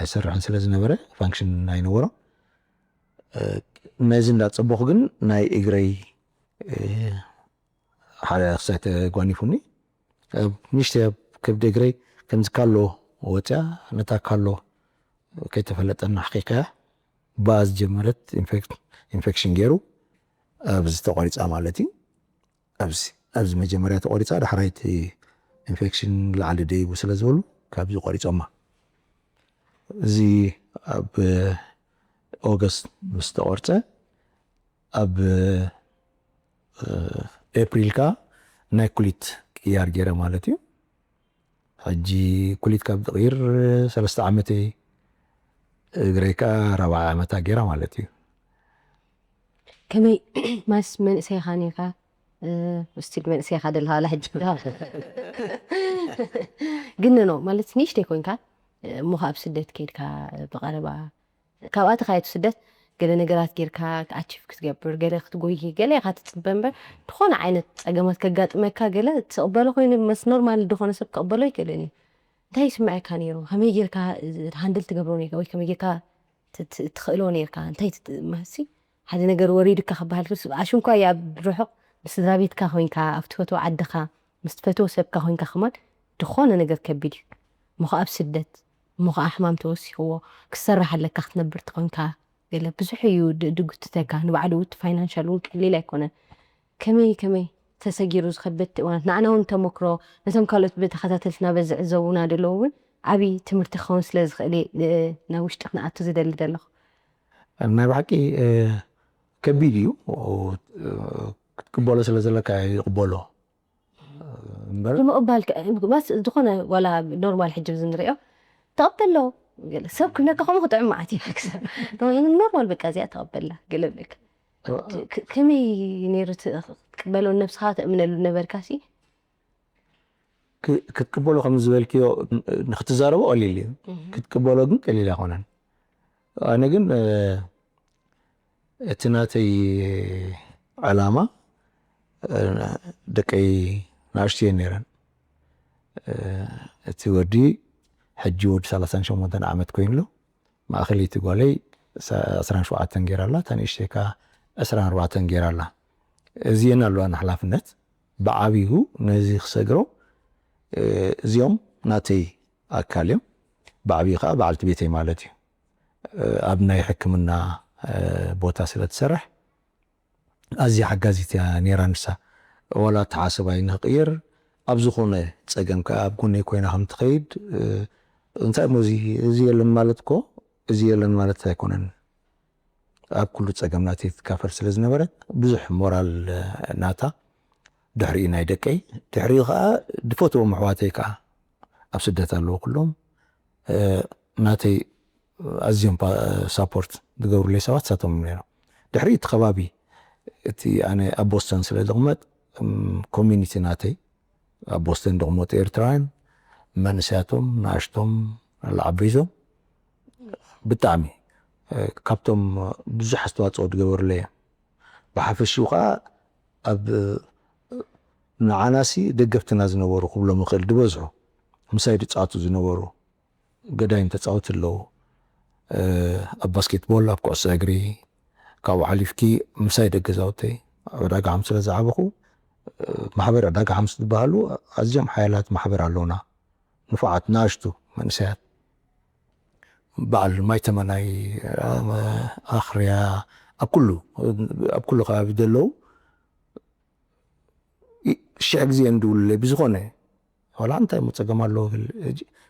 ኣይሰርሕን ስለ ዝነበረ ፋንክሽን ኣይነበሮ። ነዚ እንዳጸበኹ ግን ናይ እግረይ ሓደ ክሳይ ተጓኒፉኒ። ንሽተ ከብዲ እግረይ ከምዚ ካሎ ወፅያ፣ ነታ ካሎ ከይተፈለጠና ኣሕቂቀያ። ብኣ ዝጀመረት ኢንፌክሽን ገይሩ ኣብዚ ተቋሪፃ ማለት እዩ። ኣብዚ ኣብዚ መጀመርያ ተቆሪፃ፣ ዳሕራይቲ ኢንፌክሽን ላዕሊ ደይቡ ስለ ዝበሉ ካብዚ ቆሪፆማ። እዚ ኣብ ኦገስት ምስ ተቆርፀ ኣብ ኤፕሪል ከኣ ናይ ኩሊት ቅያር ገይረ ማለት እዩ። ሕጂ ኩሊት ካብ ዝቕይር ሰለስተ ዓመተይ፣ እግረይ ከኣ ራብዓ ዓመታ ገይራ ማለት እዩ። ከመይ ማስ መንእሰይኻ ነርካ? ስቲል መንእሰይኻ ደለኻ ዋላ ሕጂ ግን ኖ ማለት ንእሽተይ ኮንካ እሞ ኣብ ስደት ከይድካ ብቐረባ ካብኣ ተኻየቱ ስደት ገለ ነገራት ጌርካ ኣቺቭ ክትገብር ገለ ክትጎይ ገለ ኢኻ ትፅበ እምበር ዝኾነ ዓይነት ፀገማት ከጋጥመካ ገለ ትቕበሎ ኮይኑ መስ ኖርማል ዝኾነ ሰብ ክቕበሎ ይክእልን እዩ። እንታይ ይስምዐካ ነይሩ? ከመይ ጌርካ ሃንድል ትገብሮ ነርካ ወይ ከመይ ጌርካ ትኽእሎ ነርካ? እንታይ መሲ ሓደ ነገር ወሪድካ ክበሃል ኣሽንኳ ኣብ ርሑቕ ብስድራ ቤትካ ኮይንካ ኣብ ትፈትዎ ዓድኻ ምስ ትፈትዎ ሰብካ ኮይንካ ከማን ዝኾነ ነገር ከቢድ እዩ። እሞ ኣብ ስደት እሞ ከዓ ሕማም ተወሲኽዎ ክሰራሕ ኣለካ ክትነብር ተኾንካ ገለ ብዙሕ እዩ ድጉትተካ ንባዕሉ እቲ ፋይናንሻል እውን ቀሊል ኣይኮነን። ከመይ ከመይ ተሰጊሩ ዝኸበድቲ እዋናት ንዓና እውን ተመክሮ ነቶም ካልኦት ብተኸታተልትና በዝዕዘቡና ደለዉ እውን ዓብዪ ትምህርቲ ክኸውን ስለ ዝኽእል ናብ ውሽጢ ክንኣቱ ዝደሊ ዘለኹ። ናይ ብሓቂ ከቢድ እዩ ክትቅበሎ ስለ ዘለካ ይቕበሎ እምበር ንምቕባል ባስ ዝኾነ ዋላ ኖርማል ሕጂ ዝንሪኦ ተቐበሎ ሰብ ክብለካ ከምኡ ክጥዕም መዓት እዩ ኖርማል በቃ እዚኣ ተቐበላ ገለ ብለካ ከመይ ነይሩ ክትቅበሎ ነብስኻ ተእምነሉ ነበርካ ሲ ክትቅበሎ ከም ዝበልክዮ ንክትዛረቦ ቀሊል እዩ ክትቅበሎ ግን ቀሊል ኣይኮነን ኣነ ግን እቲ ናተይ ዕላማ ደቀይ ንኣሽቱ እየን ነይረን እቲ ወዲ ሕጂ ወዲ ሰላሳን ሸሞንተን ዓመት ኮይኑሎ ማእኸለይቲ ጓለይ ዕስራን ሸውዓተን ገይራ ኣላ እታ ንእሽተይ ከዓ ዕስራን ኣርባዕተን ገይራ ኣላ እዚአን ኣለዋ ንሓላፍነት ብዓብዩ ነዚ ክሰግሮ እዚኦም ናተይ ኣካል እዮም ብዓብዩ ከዓ በዓልቲ ቤተይ ማለት እዩ ኣብ ናይ ሕክምና ቦታ ስለ ትሰርሕ ኣዝያ ሓጋዚት እያ ነይራ ንሳ ዋላ ኣተሓሳስባይ ንክቅይር ኣብ ዝኾነ ፀገም ከዓ ኣብ ጎነይ ኮይና ከም ትኸይድ እንታይ እሞ እዚ እዚ የለን ማለት እኮ እዚ የለን ማለት ኣይኮነን ኣብ ኩሉ ፀገም ናተይ ትካፈል ስለ ዝነበረት ብዙሕ ሞራል ናታ ድሕሪኡ ናይ ደቀይ ድሕሪኡ ከዓ ዝፈትዎም ኣሕዋተይ ከዓ ኣብ ስደት ኣለዉ ኩሎም ናተይ ኣዝዮም ሳፖርት ዝገብሩለይ ሰባት ንሳቶም እዮም ነይሮም። ድሕሪ እቲ ከባቢ እቲ ኣነ ኣብ ቦስተን ስለ ዝቕመጥ ኮሚኒቲ ናተይ ኣብ ቦስተን ዝቕመጡ ኤርትራውያን መንእሰያቶም ንኣሽቶም ዓበይቶም ብጣዕሚ ካብቶም ብዙሕ ኣስተዋፅኦ ዝገበሩለይ እዮም። ብሓፈሽኡ ከዓ ኣብ ንዓናሲ ደገፍትና ዝነበሩ ክብሎም ይኽእል ዝበዝሑ ምሳይ ዝፃወቱ ዝነበሩ ገዳይም ተፃወቲ ኣለዉ። ኣብ ባስኬትቦል፣ ኣብ ኩዕሶ እግሪ፣ ካብኡ ሓሊፍኪ ምሳይ ደገዛውተይ ኣብ ዕዳጋ ሓሙስ ስለ ዝዓበኹ ማሕበር ዕዳጋ ሓሙስ ዝበሃሉ ኣዝዮም ሓያላት ማሕበር ኣለውና። ንፉዓት ንኣሽቱ መንእሰያት በዓል ማይ ተመናይ፣ ኣኽርያ፣ ኣብ ኩሉ ኣብ ኩሉ ከባቢ ዘለዉ ሽሕ ግዜ እንድውልለይ ብዝኾነ ዋላ እንታይ ሞ ፀገም ኣለዎ ብል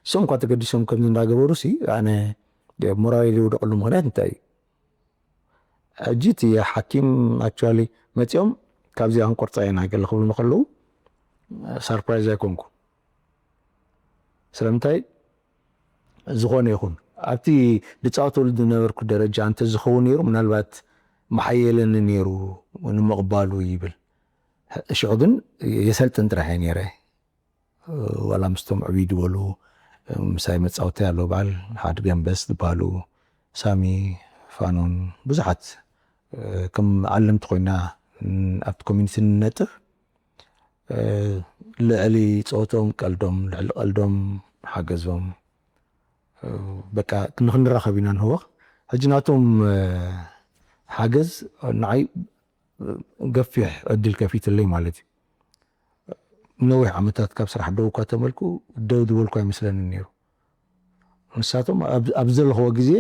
እሶም እኳ ተገዲሶም ከምዚ እንዳገበሩ ሲ ኣነ ሞራል ዝወደቀሉ ምክንያት እንታይ እዩ? ሕጂ እቲ ሓኪም ኣክቹዋሊ መፂኦም ካብዚ ኣንቆርፃ ኢና ገለ ክብሉ ከለዉ ሳርፕራይዝ ኣይኮንኩ። ስለምንታይ ዝኾነ ይኹን ኣብቲ ዝፃወተሉ ዝነበርኩ ደረጃ እንተ ዝኸውን ነይሩ ምናልባት መሓየለኒ ነይሩ ንምቕባሉ ይብል። ሽዑ ግን የሰልጥን ጥራሕ እየ ነይረ። ዋላ ምስቶም ዕብይ ዝበሉ ምሳይ መፃወቲ ኣለዉ በዓል ሓድ ገንበስ ዝበሃሉ ሳሚ ፋኖን ብዙሓት ከም ዓለምቲ ኮይና ኣብቲ ኮሚኒቲ ንነጥፍ ልዕሊ ፀወቶም ቀልዶም ልዕሊ ቀልዶም ሓገዞም በቃ ንክንራኸብ ኢና ንህወኽ። ሕጂ ናቶም ሓገዝ ንዓይ ገፊሕ ዕድል ከፊትለይ ማለት እዩ። ነዊሕ ዓመታት ካብ ስራሕ ደው እኳ ተመልኩ ደው ዝበልኩ ኣይመስለንን ነይሩ። ንሳቶም ኣብ ዘለኽዎ ግዜ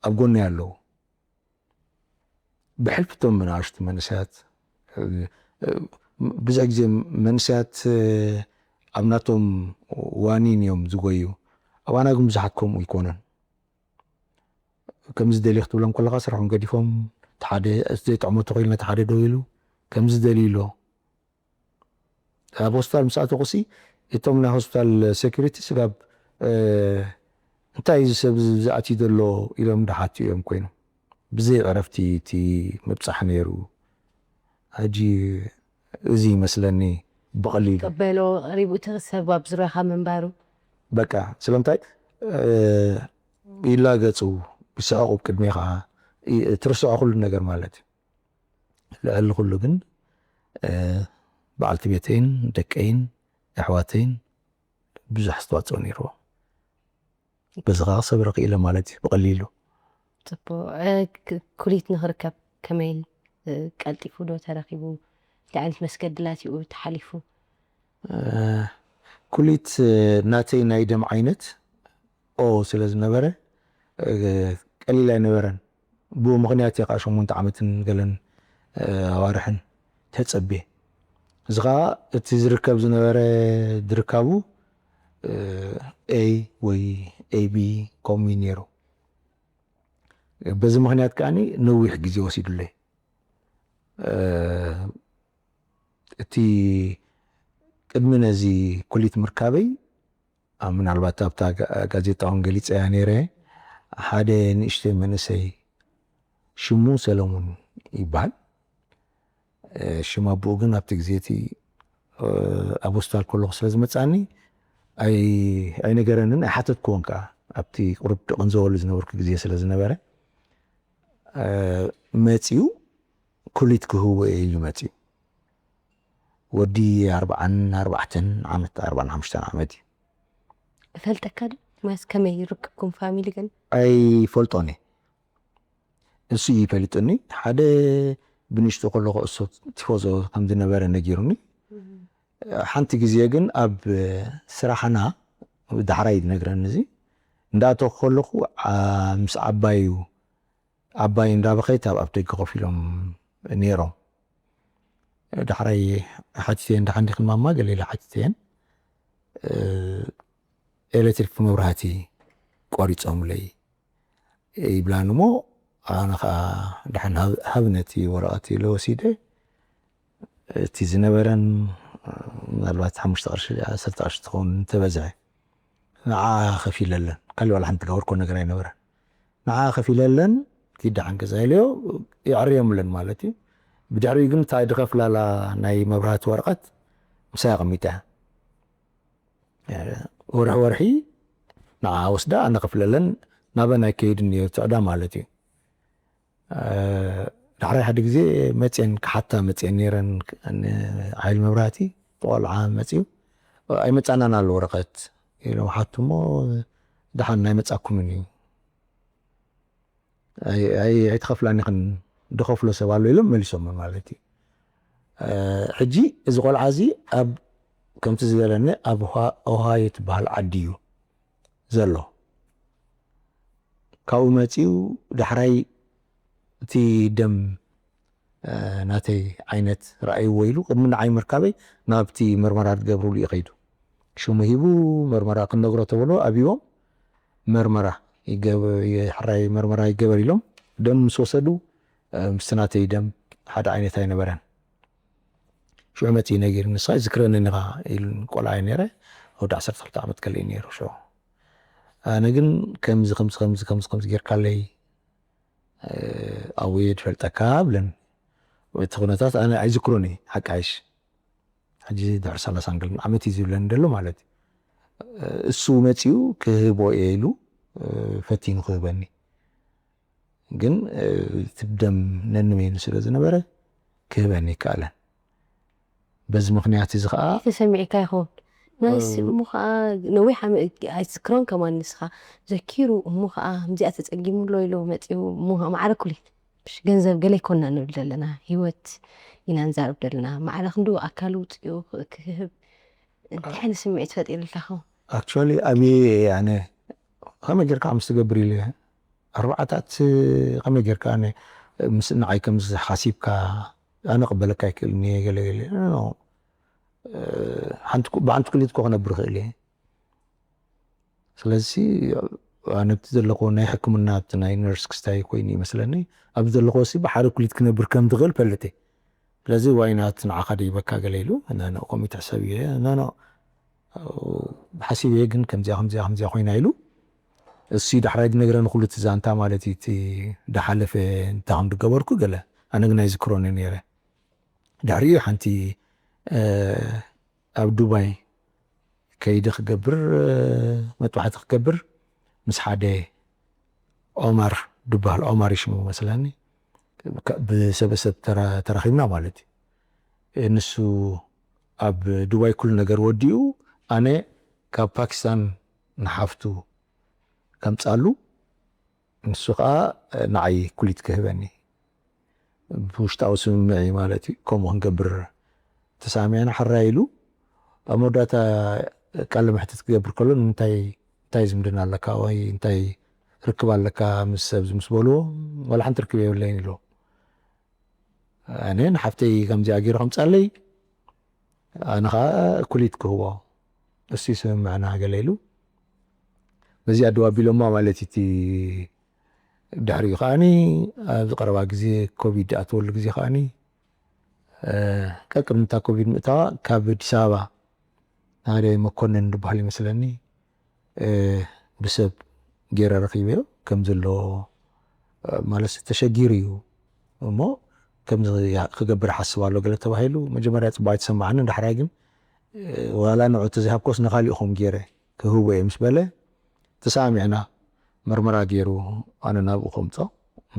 ኣብ ጎነይ ኣለዉ። ብሕልፊ እቶም ንኣሽቱ መንእሰያት ብዙሕ ግዜ መንእሰያት ኣብ ናቶም ዋኒን እዮም ዝጎዩ። ኣባና ግን ብዙሓት ከምኡ ኣይኮነን። ከምዚ ደልየ ክትብሎም ከለኻ ስርሖም ገዲፎም ሓደ ዘይጥዕሞ ተኮይሉ ነቲ ሓደ ደው ኢሉ ከምዚ ደልዩ ኣሎ። ኣብ ሆስፒታል ምስ ኣተኹሲ እቶም ናይ ሆስፒታል ሴኩሪቲ ስጋብ እንታይ እዚ ሰብ ዝኣትዩ ዘሎ ኢሎም ድሓት እዮም ኮይኖም ብዘይ ዕረፍቲ እቲ ምብፃሕ ነይሩ። ሕጂ እዚ ይመስለኒ ብቐሊሉ ቀበሎ ሪቡ እቲ ሰብ ኣብ ዙሪያኻ ምንባሩ በቃ ስለምንታይ ይላገፁ ይስሕቑ ቅድሜኻ ትርስዖ ኩሉ ነገር ማለት እዩ። ልዕሊ ኩሉ ግን በዓልቲ ቤተይን ደቀይን ኣሕዋተይን ብዙሕ ኣስተዋፅኦ ነይርዎ። በዚ ከዓ ክሰብረ ክኢለ ማለት እዩ ብቐሊሉ። ፅቡቅ። ኩሊት ንክርከብ ከመይ ቀልጢፉ ዶ ተረኪቡ? እንታይ ዓይነት መስገድላት ይኡ ተሓሊፉ? ኩሊት ናተይ ናይ ደም ዓይነት ኦ ስለ ዝነበረ ቀሊል ኣይነበረን። ብኡ ምኽንያት እየ ከዓ ሸሞንተ ዓመትን ገለን ኣዋርሕን ተፀቤ። እዚ ከዓ እቲ ዝርከብ ዝነበረ ድርካቡ ኤ ወይ ኤቢ ኮሚ ነይሩ። በዚ ምኽንያት ከዓ ነዊሕ ግዜ ወሲዱለይ። እቲ ቅድሚ ነዚ ኩሊት ምርካበይ ምናልባት ኣብታ ጋዜጣ እውን ገሊፀያ ነይረ። ሓደ ንእሽተይ መንእሰይ ሽሙ ሰለሙን ይበሃል። ሽም ኣቦኡ ግን ኣብቲ ግዜ እቲ ኣብ ሆስፒታል ከለኹ ስለ ዝመፅኣኒ ኣይነገረንን ኣይሓተትክዎን ከዓ። ኣብቲ ቁሩብ ድቕን ዝበሉ ዝነበርኩ ግዜ ስለ ዝነበረ መፂኡ ኩሊት ክህቦ እየ ኢሉ መፂኡ። ወዲ ኣርባዓን ኣርባዕተን ዓመት ኣርባዓን ሓሙሽተን ዓመት እዩ። እፈልጠካ ዶ ማለት ከመይ ርክብኩም ፋሚሊ ግን? ኣይፈልጦን እየ። እሱ እዩ ይፈልጥኒ። ሓደ ብንሽጡ ከለኹ እሱ ቲፎዞ ከም ዝነበረ ነጊሩኒ። ሓንቲ ግዜ ግን ኣብ ስራሕና ዳሕራይ ዝነግረኒ እዚ እንዳእተኹ ከለኹ ምስ ዓባዩ ዓባይ እንዳበኸይት ኣብ ኣፍደገ ኮፍ ኢሎም ነይሮም። ዳሕራይ ሓቲተየን ደሓን ዲኽን ማማ ገለ ኢለ ሓቲተየን። ኤሌክትሪክ መብራህቲ ቆሪፆምለይ ይብላኒ እሞ ኣነ ከዓ ደሓን ሃብ ነቲ ወረቐት ኢለ ወሲደ እቲ ዝነበረን ምናልባት ሓሙሽተ ቅርሺ ዓሰርተ ቅርሺ ትኸውን እንተበዝሐ ንዓ ከፊለለን ካልእ ዋላ ሓንቲ ዝገበርኮ ነገር ኣይነበረን። ንዓ ከፊለለን ኪድ ደሓን ገዛ ኢለዮ፣ የዕርየምለን ማለት እዩ። ብድሕሪኡ ግን እታ ድኸፍላላ ናይ መብራህቲ ወረቐት ምሳይ ኣቐሚጠ። ወርሒ ወርሒ ንዓ ወስዳ ኣነ ከፍለለን ናበን ኣይከይድን እየ ትዕዳ ማለት እዩ። ዳሕራይ ሓደ ግዜ መፅየን ክሓታ መፅየን ነይረን። ሓይሊ መብራህቲ ቆልዓ መፅዩ ኣይመፃናን ኣሎ ወረቐት ኢሎም ሓቱ እሞ ደሓን ናይ መፃኩምን እዩ ኣይትኸፍላን ኢኽን ድኸፍሎ ሰብ ኣሎ ኢሎም መሊሶም ማለት እዩ። ሕጂ እዚ ቆልዓ እዚ ኣብ ከምቲ ዝበለኒ ኣብ ኦሃዮ ትበሃል ዓዲ እዩ ዘሎ። ካብኡ መፂኡ ዳሕራይ እቲ ደም ናተይ ዓይነት ረኣይዎ ኢሉ ቅድሚ ንዓይ ምርካበይ ናብቲ መርመራ ዝገብርሉ እዩ ከይዱ። ሽሙ ሂቡ መርመራ ክንነግሮ ተብሎ ኣብዎም መርመራ ሕራይ መርመራ ይገበር ኢሎም ደም ምስ ወሰዱ ምስቲ ናተይ ደም ሓደ ዓይነት ኣይነበረን። ሽዑ መፂኡ ነጊር ንስኻ ይዝክረኒ ኢኻ ኢሉ ቆልዓ ነረ ወዲ ዓሰርተ ክልተ ዓመት ከልእ ነይሩ ሽዑ ኣነ ግን ከምዚ ከምዚ ከምዚ ከምዚ ከምዚ ጌርካለይ ኣውየ ድፈልጠካ ብለን እቲ ኩነታት ኣነ ኣይዝክሮን እዩ ሓቂ ኣይሽ ሕጂ ድሕሪ ሰላሳን ገለን ዓመት እዩ ዝብለኒ ደሎ ማለት እዩ እሱ መፂኡ ክህቦ እየ ኢሉ ፈቲኑ ክህበኒ ግን እቲ ደም ነንመይኑ ስለ ዝነበረ ክህበኒ ይከኣለን በዚ ምኽንያት እዚ ከዓ ተሰሚዕካ ይኸውን ናይስ እሞ ከዓ ነዊሕ ኣይዝክሮን ከማን ንስኻ ዘኪሩ እሞ ከዓ ከምዚኣ ተፀጊሙ ኣሎ ኢሉ መፂኡ እሞ ከዓ ማዕረ ኩሊት ገንዘብ ገለ ይኮና ንብል ዘለና ህይወት ኢና ንዛረብ ዘለና ማዕረ ክንዱ ኣካል ውፅኡ ክህብ እንታይ ዓይነት ስምዒት ፈጢርልካ ኸውን actually ኣብየ ኣነ ከመይ ጌርካ ምስ ትገብር ኢለ ኣርባዕታት ከመይ ጌርካ ኣነ ምስ ንዓይ ከም ሓሲብካ ኣነ ቅበለካ ኣይክእልን እየ ገለ ገለ ብሓንቲ ክልት ኮ ክነብር ይኽእል እየ ስለዚ ኣነ ብቲ ዘለኮ ናይ ሕክምና ኣብቲ ናይ ነርስ ክስታይ ኮይኑ ይመስለኒ ኣብ ዘለኮ ሲ ብሓደ ኩሊት ክነብር ከም ትኽእል ፈልጥ እየ ስለዚ ዋይናት ንዓኻ ደይበካ ገለ ኢሉ ኮሚት ሕሰብ እየ ሓሲብ እየ ግን ከምዚኣ ከምዚኣ ከምዚኣ ኮይና ኢሉ እሱ ዳሕራይ ዝነግረኒ ኩሉ እቲ ዛንታ ማለት እዩ እቲ ዳሓለፈ እንታይ ከም ዝገበርኩ ገለ ኣነ ግን ኣይዝክሮን ነይረ ድሕሪኡ ሓንቲ ኣብ ዱባይ ከይደ ክገብር መጥባሕቲ ክገብር ምስ ሓደ ኦማር ድበሃል ኦማር ይሽሙ መስለኒ ብሰበሰብ ተራኺብና ማለት እዩ ንሱ ኣብ ዱባይ ኩሉ ነገር ወዲኡ ኣነ ካብ ፓኪስታን ንሓፍቱ ከምፃሉ ንሱ ከዓ ንዓይ ኩሊት ክህበኒ ብውሽጣዊ ስምምዕ እዩ ማለት እዩ ከምኡ ክንገብር ተሳሚዕና ሕራይ ኢሉ ኣብ መወዳእታ ቃለ መሕትት ክገብር ከሎ ንምንታይ እንታይ ዝምድና ኣለካ ወይ እንታይ ርክብ ኣለካ ምስ ሰብ ምስ በልዎ ዋላ ሓንቲ ርክብ የብለይን ኢሎ ኣነ ንሓፍተይ ከምዚኣ ገይሩ ከምፃለይ ኣነ ከዓ ኩሊት ክህቦ እሱ ይስምምዕና ገለ ኢሉ በዚ ኣደው ኣቢሎማ ማለት እቲ ድሕሪኡ ከዓኒ ኣብዚ ቀረባ ግዜ ኮቪድ ኣተወሉ ግዜ ከዓኒ ቀቅድሚ እታ ኮቪድ ምእታዋ ካብ ኣዲስ ኣበባ ሓደ መኮንን ዝበሃል ይመስለኒ ብሰብ ገይረ ረኺበዮ ከም ዘሎ ማለት ተሸጊሩ እዩ እሞ ከምዚ ክገብር ሓስብ ኣሎ ገለ ተባሂሉ መጀመርያ ፅቡቅ ኣይተሰማዓንን ዳሕራይ ግን ዋላ ንዑ ተዘይሃብኮስ ንካሊእኹም ገይረ ክህቦ እየ ምስ በለ ተሰማሚዕና መርመራ ገይሩ ኣነ ናብኡ ከምፆ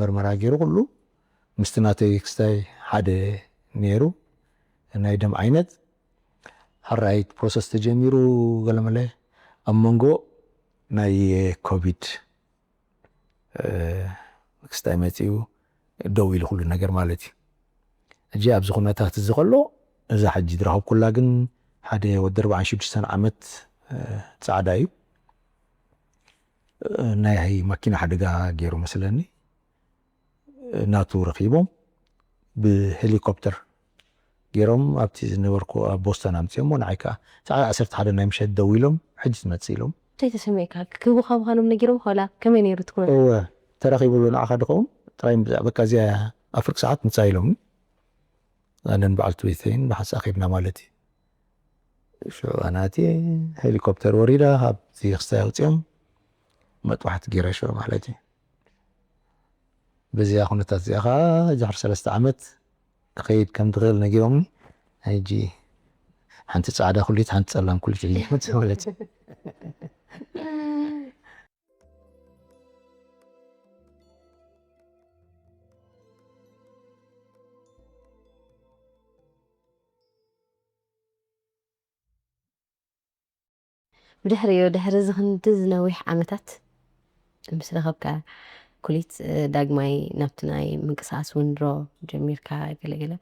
መርመራ ገይሩ ኩሉ ምስቲ ናተይ ክስታይ ሓደ ነይሩ ናይ ደም ዓይነት ሕራይ ፕሮሰስ ተጀሚሩ ገለመለ ኣብ መንጎ ናይ ኮቪድ ክስታይ መፂኡ ደው ኢሉ ኩሉ ነገር ማለት እዩ ሕጂ ኣብዚ ኩነታት እዚ ከሎ እዛ ሕጂ ዝረኸብኩላ ግን ሓደ ወዲ ኣርባዓን ሽዱሽተን ዓመት ፃዕዳ እዩ ናይ ማኪና ሓደጋ ገይሩ መስለኒ ናቱ ረኺቦም ብሄሊኮፕተር ገይሮም ኣብቲ ዝነበርኩ ኣብ ቦስተን ኣምፅኦሞ ንዓይ ከዓ ሰዓት ዓሰርተ ሓደ ናይ ምሸት ደው ኢሎም ሕጂ ትመፅእ ኢሎም እንታይ ተሰሚዕካ ክህቡኻ ምዃኖም ነጊሮም ኋላ ከመይ ነይሩ ትኩነ እወ ተረኺብሉ ንዓኻ ድኸውን ጥራይ በቃ እዚኣ ኣብ ፍርቂ ሰዓት ምፃ ኢሎምኒ ኣነን በዓልቲ ቤተይን ብሓንሳእ ከይድና ማለት እዩ ሽዑ ኣናቲ ሄሊኮፕተር ወሪዳ ካብቲ ክስታይ ኣውፅኦም መጥባሕቲ ገይረ ሽዑ ማለት እዩ። በዚኣ ኩነታት እዚኣ ከዓ ድሕሪ ሰለስተ ዓመት ክኸይድ ከም ትኽእል ነጊሮምኒ። ሕጂ ሓንቲ ጻዕዳ ኩሊት፣ ሓንቲ ጸላም ኩሊት ሒዘ መጽእ ማለት እዩ። ብድሕሪኡ ድሕሪ እዚ ክንዲ ዝነዊሕ ዓመታት ምስ ረኸብካ ኩሊት ዳግማይ ናብቲ ናይ ምንቅስቃስ ውንድሮ ጀሚርካ ገለገለ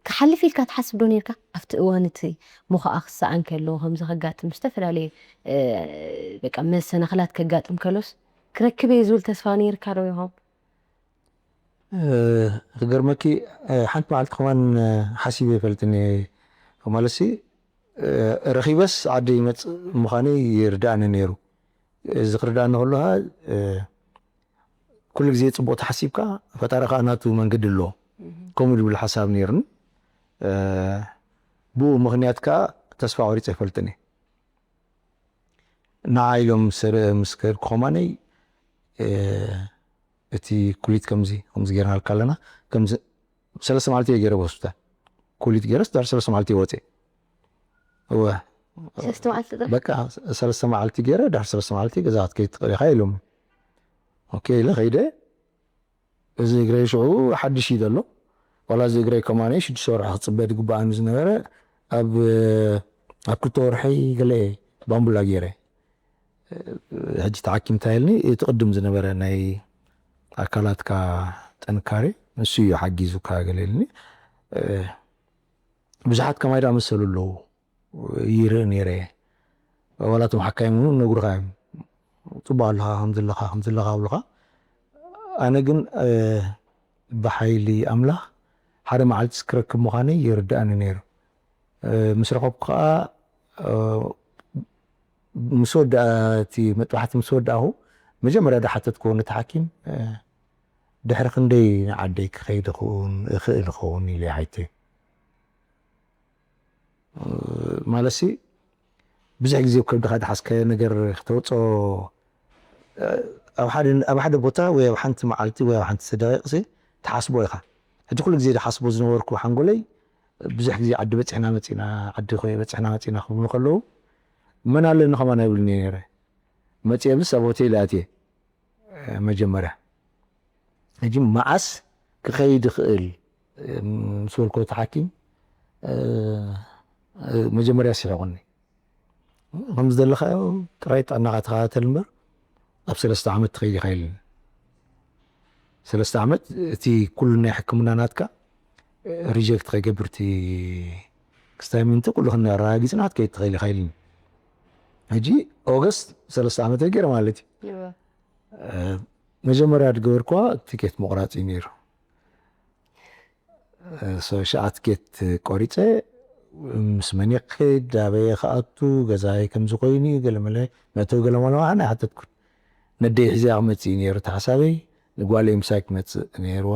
ክሓልፍ ኢልካ ትሓስብ ዶ ነርካ ኣብቲ እዋን እቲ ምዃኣ ክሰኣን ከሎ ከምዚ ከጋጥም ዝተፈላለየ በቃ መሰናኽላት ከጋጥም ከሎስ ክረክብ እየ ዝብል ተስፋ ነርካ ዶ ይኾን? ክገርመኪ ሓንቲ መዓልቲ ከማን ሓሲበ ይፈልጥኒ ማለትሲ ረኺበስ ዓዲ ይመፅእ ምዃነይ ይርዳእኒ ነይሩ። እዚ ክርዳእኒ ከሎ ከዓ ኩሉ ግዜ ፅቡቕ ተሓሲብካ ፈጣሪ ከዓ ናቱ መንገዲ ኣለዎ ከምኡ ዝብል ሓሳብ ነይሩኒ። ብኡ ምኽንያት ከዓ ተስፋ ቆሪፀ ይፈልጥኒ። ንዓ ኢሎም ምስ ከድኩ ከማነይ እቲ ኩሊት ከምዚ ከምዚ ጌርናልካ ኣለና ከምዚ ሰለስተ መዓልቲ እየ ገይረ ብሆስፒታል ኩሊት ገይረስ ድሕሪ ሰለስተ መዓልቲ እየ ወፅየ። እወ ሰለስተ መዓልቲ ጥራሕ በቃ ሰለስተ መዓልቲ ገይረ ድሕሪ ሰለስተ መዓልቲ ገዛ ክትከይድ ትኽእል ኢኻ ኢሎም። ኦኬ ኢለ ከይደ። እዚ እግረይ ሽዑ ሓድሽ እዩ ዘሎ። ዋላ እዚ እግረይ ከማነ ሽዱሽተ ወርሒ ክፅበ ዝግበኣኒ ዝነበረ ኣብ ኣብ ክልተ ወርሒ ገለ ባምቡላ ገይረ። ሕጂ ተሓኪም እንታይ ኢልኒ እቲ ቅድም ዝነበረ ናይ ኣካላትካ ጥንካሬ ንሱ እዩ ሓጊዙካ ገለ ኢልኒ። ብዙሓት ከማይ ዳ መሰሉ ኣለዉ ይርኢ ነይረ። ዋላ እቶም ሓካይም እውን ነግሩኻ እዮም። ፅቡቅ ኣለኻ ከምዚ ኣለኻ ከምዚ ኣለኻ ኣብሉኻ። ኣነ ግን ብሓይሊ ኣምላኽ ሓደ መዓልቲ ክረክብ ምዃነይ ይርድኣኒ ነይሩ። ምስ ረኸብኩ ከዓ ምስ ወድኣ እቲ መጥባሕቲ ምስ ወድኣኹ መጀመርያ ዝሓተትክዎ ነቲ ሓኪም ድሕሪ ክንደይ ንዓደይ ክኸይድ እኽእል እኸውን ኢለ ሓይተ ማለትሲ ብዙሕ ግዜ ኣብ ከብድኻ ዝሓዝካዮ ነገር ክተውፅኦ ኣብ ሓደ ቦታ ወይ ኣብ ሓንቲ መዓልቲ ወይ ኣብ ሓንቲ ደቂቕሲ ትሓስቦ ኢኻ። ሕጂ ኩሉ ግዜ ዝሓስቦ ዝነበርኩ ሓንጎለይ ብዙሕ ግዜ ዓዲ በፂሕና መፂና ዓዲ ኮ በፂሕና መፂና ክብሉ ከለዉ መን ኣለኒ ከማን ኣይብሉን እየ ነይረ። መፅየ ብስ ኣብ ሆቴል ኣትየ መጀመርያ ሕጂ መዓስ ክኸይድ ይኽእል ምስ በልኮ እቲ ሓኪም መጀመርያ ስሒቑኒ። ከም ዝደለኻዮ ጥራይ ጥዕናኻ ተኸታተል እምበር ኣብ ሰለስተ ዓመት ትኸይድ ኢኻ ኢልኒ። ሰለስተ ዓመት እቲ ኩሉ ናይ ሕክምና ናትካ ሪጀክት ከይገብር እቲ ክስታይ ምንቲ ኩሉ ክና ኣረጋጊፅና ክትከይድ ትኽእል ኢኻ ኢልኒ። ሕጂ ኦገስት ሰለስተ ዓመት ገይረ ማለት እዩ። መጀመርያ ዝገበርኳ ትኬት ምቑራፅ እዩ ነይሩ። ሸዓ ትኬት ቆሪፀ ምስ መን ክኸይድ ኣበየ ክኣቱ ገዛይ ከምዚ ኮይኑ ገለመለ መእተዊ ገለመለ ኣነ ሓተትኩን። ነደይ ሒዘ ክመፅእ እዩ ነይሩ እቲ ሓሳበይ። ንጓለይ ምሳይ ክመፅእ ነይርዋ።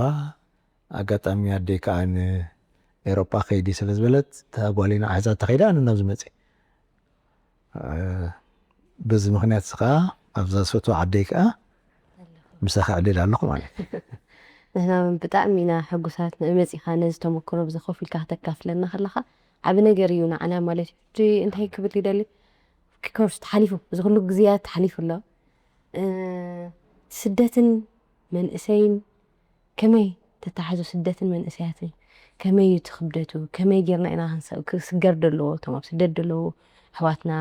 ኣጋጣሚ ኣደይ ከዓ ንኤሮጳ ከይዲ ስለ ዝበለት እታ ጓለይ ንዓ ሒዛ ተኸይዳ ኣነ ናብዚ መፅእ። በዚ ምኽንያት እዚ ከዓ ኣብዛ ዝፈትዋ ዓደይ ከዓ ምሳኺ ዕድል ኣለኹ ማለት እዩ። ንሕና እውን ብጣዕሚ ኢና ሕጉሳት ንመፂኻ ነዚ ተመክሮ ብዚ ኮፍ ኢልካ ክተካፍለና ከለኻ ዓቢ ነገር እዩ ንዓና ማለት እዩ። ሕጂ እንታይ ክብል ይደሊ? ኮርስ ተሓሊፉ እዚ ኩሉ ግዜያት ተሓሊፉ ኣሎ። ስደትን መንእሰይን ከመይ ተታሕዞ ስደትን መንእሰያትን ከመይ እዩ እቲ ክብደቱ ከመይ ጌርና ኢና ክንሰ- ክስገር ደለዎ እቶም ኣብ ስደት ደለዉ ኣሕዋትና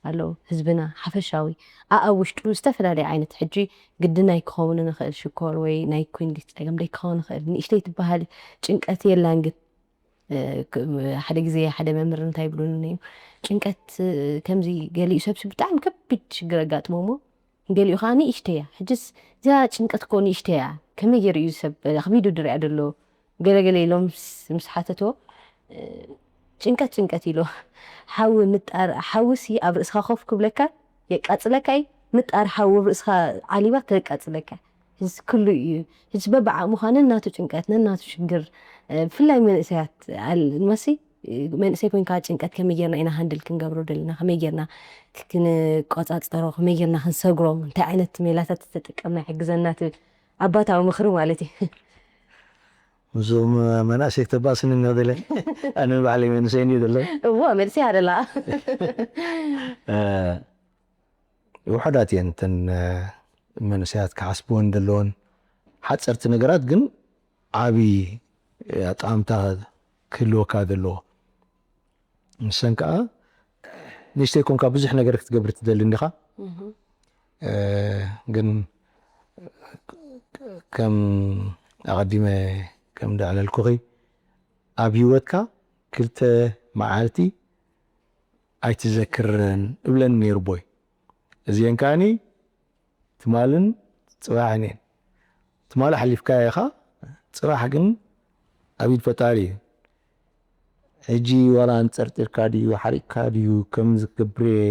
ኣለዉ ህዝብና ሓፈሻዊ ኣኣብ ውሽጡ ዝተፈላለየ ዓይነት ሕጂ ግዲ ናይ ክኸውን ንኽእል ሽኮር ወይ ናይ ኩንዲት ፀገም ደይ ክኸውን ንኽእል ንእሽተይ ትበሃል ጭንቀት የላን ግን ሓደ ግዜ ሓደ መምህር እንታይ ይብሉኒ ነይም ጭንቀት ከምዚ ገሊኡ ሰብሲ ብጣዕሚ ከቢድ ሽግር ኣጋጥሞ እሞ ገሊኡ ከዓ ንእሽተይ እያ ሕጅስ እዚኣ ጭንቀት እኮ ንእሽተይ እያ ከመይ ገይሩ እዩ ሰብ ኣኽቢዱ ድሪኣ ዘሎ ገለገለ ኢሎም ምስ ሓተትዎ ጭንቀት ጭንቀት ኢሎ ሓዊ ምጣር ሓዊሲ ኣብ ርእስኻ ኮፍ ክብለካ የቃፅለካ እዩ ምጣር ሓዊ ኣብ ርእስኻ ዓሊባ ከቃፅለካ እዚ ኩሉ እዩ። እዚ በብዓቕምኻ ነናቱ ጭንቀት፣ ነናቱ ሽግር፣ ብፍላይ መንእሰያት መሲ መንእሰይ ኮንካ ጭንቀት ከመይ ጌርና ኢና ሃንድል ክንገብሮ ደለና፣ ከመይ ጌርና ክንቆጻጸሮ፣ ከመይ ጌርና ክንሰግሮ፣ እንታይ ዓይነት ሜላታት ተጠቀምና ይሕግዘና ትብል ኣባታዊ ምኽሪ ማለት እዩ። እዞም መናእሰይ ክተባስኒ እንደ ደለ ኣነ ባዕለይ መንእሰይ እንዲ ደለ እዎ መልሲ ኣደላ ውሕዳት እየን እተን መንእሰያት ክሓስብወን ዘለዎን ሓፀርቲ ነገራት ግን ዓብዪ ኣጣምታ ክህልወካ ዘለዎ። ንሰን ከዓ ንእሽተይ ኮንካ ብዙሕ ነገር ክትገብር ትደሊ እንዲኻ። ግን ከም ኣቐዲመ ከም ደዕለልኩኺ ኣብ ህይወትካ ክልተ መዓልቲ ኣይትዘክርን እብለን ነይሩ ቦይ። እዚአን ከዓኒ ትማልን ፅባሕን እየን። ትማሊ ሓሊፍካዮ ኢኻ፣ ፅባሕ ግን ኣብ ኢድ ፈጣሪ እዩ። ሕጂ ዋላ ኣንፀርጢርካ ድዩ ሓሪቕካ ድዩ ከምዚ ክገብር እየ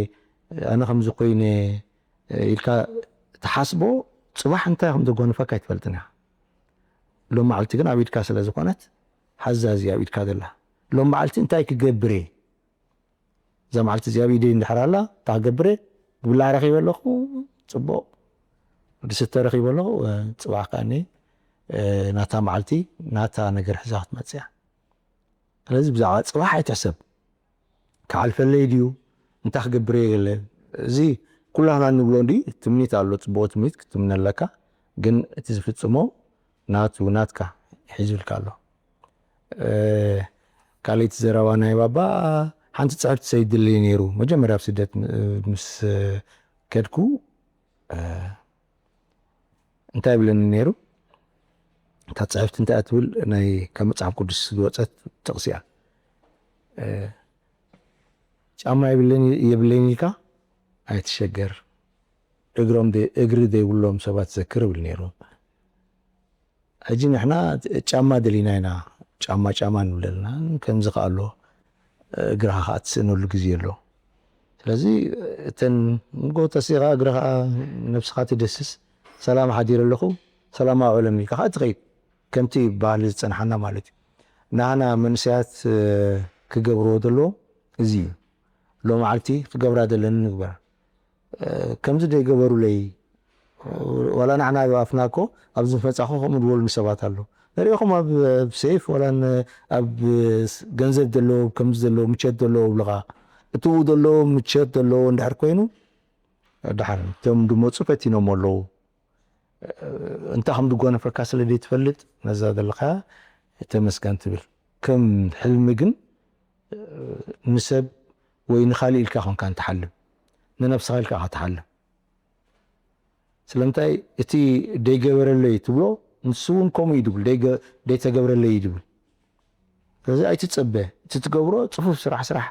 ኣነ ከምዚ ኮይነ ኢልካ ትሓስቦ ፅባሕ እንታይ ከም ዘጓንፈካ ኣይትፈልጥን ኢኻ። ሎም መዓልቲ ግን ኣብ ኢድካ ስለ ዝኾነት ሓዛ እዚ ኣብ ኢድካ ዘላ ሎም መዓልቲ እንታይ ክገብር እየ እዛ መዓልቲ እዚኣ ኣብ ኢደይ እንድሕር ኣላ እንታይ ክገብር እየ ብላዕ ረኺበ ኣለኹ ፅቡቕ ድስተ ረኺበ ኣለኹ ፅባሕ ከዓኒ ናታ መዓልቲ ናታ ነገር ሒዛ ክትመፅእ እያ ስለዚ ብዛዕባ ፅባሕ ኣይትሕሰብ ክሓልፈለይ ድዩ እንታይ ክገብር እየ ገለ እዚ ኩላህና እንብሎ እንዲ ትምኒት ኣሎ ፅቡቕ ትምኒት ክትምነለካ ግን እቲ ዝፍፅሞ ናቱ ናትካ ሒዙልካ ኣሎ ካልይቲ ዘረባ ናይ ባባ ሓንቲ ፅሕፍቲ ሰይድልይ ነይሩ መጀመርያ ኣብ ስደት ምስ ከድኩ እንታይ ይብለኒ ነይሩ እታ ፅሕፍቲ እንታይ ትብል ናይ ካብ መፅሓፍ ቅዱስ ዝወፀት ጥቕሲ እያ ጫማ የብለይን ኢልካ ኣይትሸገር እግሮም እግሪ ዘይብሎም ሰባት ዘክር ይብል ነይሩ ሕጂ ንሕና ጫማ ደሊና ኢና ጫማ ጫማ ንብል ዘለና ከምዚ ከኣ ኣሎ እግርኻ ከዓ ትስእነሉ ግዜ ኣሎ ስለዚ እተን ንጎ ተሲኻ እግርኻ ነብስኻ ትደስስ ሰላም ሓዲረ ኣለኹ ሰላም ኣውዕሎም ኢልካ ከዓ ትኸይድ ከምቲ ባህሊ ዝፀንሓና ማለት እዩ ናህና መንእሰያት ክገብርዎ ዘለዎ እዚ እዩ ሎመዓልቲ ክገብራ ዘለኒ ንግበር ከምዚ ደይገበሩለይ ዋላ ንሕና ኣፍና እኮ ኣብዚ መፃኹ ከምኡ ዝበሉኒ ሰባት ኣለዉ ንሪኢኹም ኣብ ሴፍ ዋላ ኣብ ገንዘብ ዘለዎ ከምዚ ዘለዎ ምቸት ዘለዎ ይብልኻ እትኡ ዘለዎ ምቸት ዘለዎ እንድሕር ኮይኑ ድሓር እቶም ድመፁ ፈቲኖም ኣለዉ እንታይ ከም ድጓነፈካ ስለ ዘይትፈልጥ ነዛ ዘለካ ተመስገን ትብል ከም ሕልሚ ግን ንሰብ ወይ ንካሊእ ኢልካ ኮንካ ንትሓልም ንነብስኻ ኢልካ ኢኻ ትሓልም ስለምንታይ እቲ ደይገበረለይ ትብሎ ንሱ እውን ከምኡ እዩ ድብል ደይተገብረለይ እዩ ድብል ስለዚ ኣይትፀበ እቲ ትገብሮ ፅፉፍ ስራሕ ስራሕ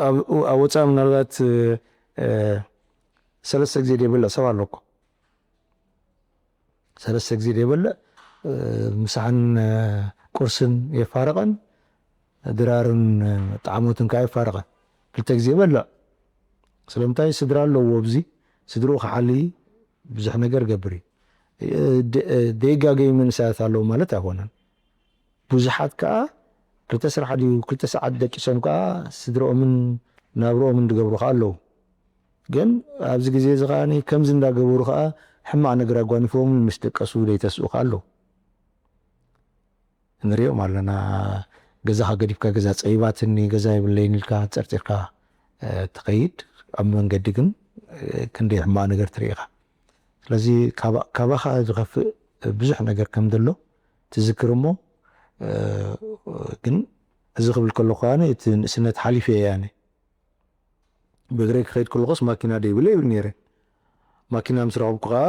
ኣብ ወፃኢ ምናልባት ሰለስተ ግዜ ደይበልዕ ሰብ ኣሎ እኮ ሰለስተ ግዜ ደይበልዕ ምሳሕን ቁርስን የፋርቐን ድራርን ጣዕሞትን ከዓ የፋርቐን ክልተ ግዜ ይበልዕ ስለምንታይ ስድራ ኣለዎ ኣብዚ ስድርኡ ክዓሊ ብዙሕ ነገር ገብር እዩ ደይጋገዩ መንእሰያት ኣለዉ ማለት ኣይኮነን ብዙሓት ከዓ ክልተ ስራሕ ድዩ ክልተ ሰዓት ደቂሶም ከዓ ስድርኦምን ናብርኦምን ዝገብሩ ከዓ ኣለዉ ግን ኣብዚ ግዜ እዚ ከዓ ከምዚ እንዳገበሩ ከዓ ሕማቕ ነገር ኣጓኒፎምን ምስ ደቀሱ ዘይተስኡ ከዓ ኣለዉ ንሪኦም ኣለና ገዛኻ ገዲፍካ ገዛ ፀይባትኒ ገዛ የብለይን ኢልካ ፀርፂርካ ትኸይድ ኣብ መንገዲ ግን ክንደይ ሕማቕ ነገር ትርኢ ኢኻ ስለዚ ካባኻ ዝኸፍእ ብዙሕ ነገር ከም ዘሎ ትዝክር እሞ ግን እዚ ክብል ከለኹ ከኣ እቲ ንእስነት ሓሊፈ እየ ኣነ ብእግረይ ክኸይድ ከለኹስ ማኪና ደይብለ ይብል ነይረ ማኪና ምስ ረኸብኩ ከኣ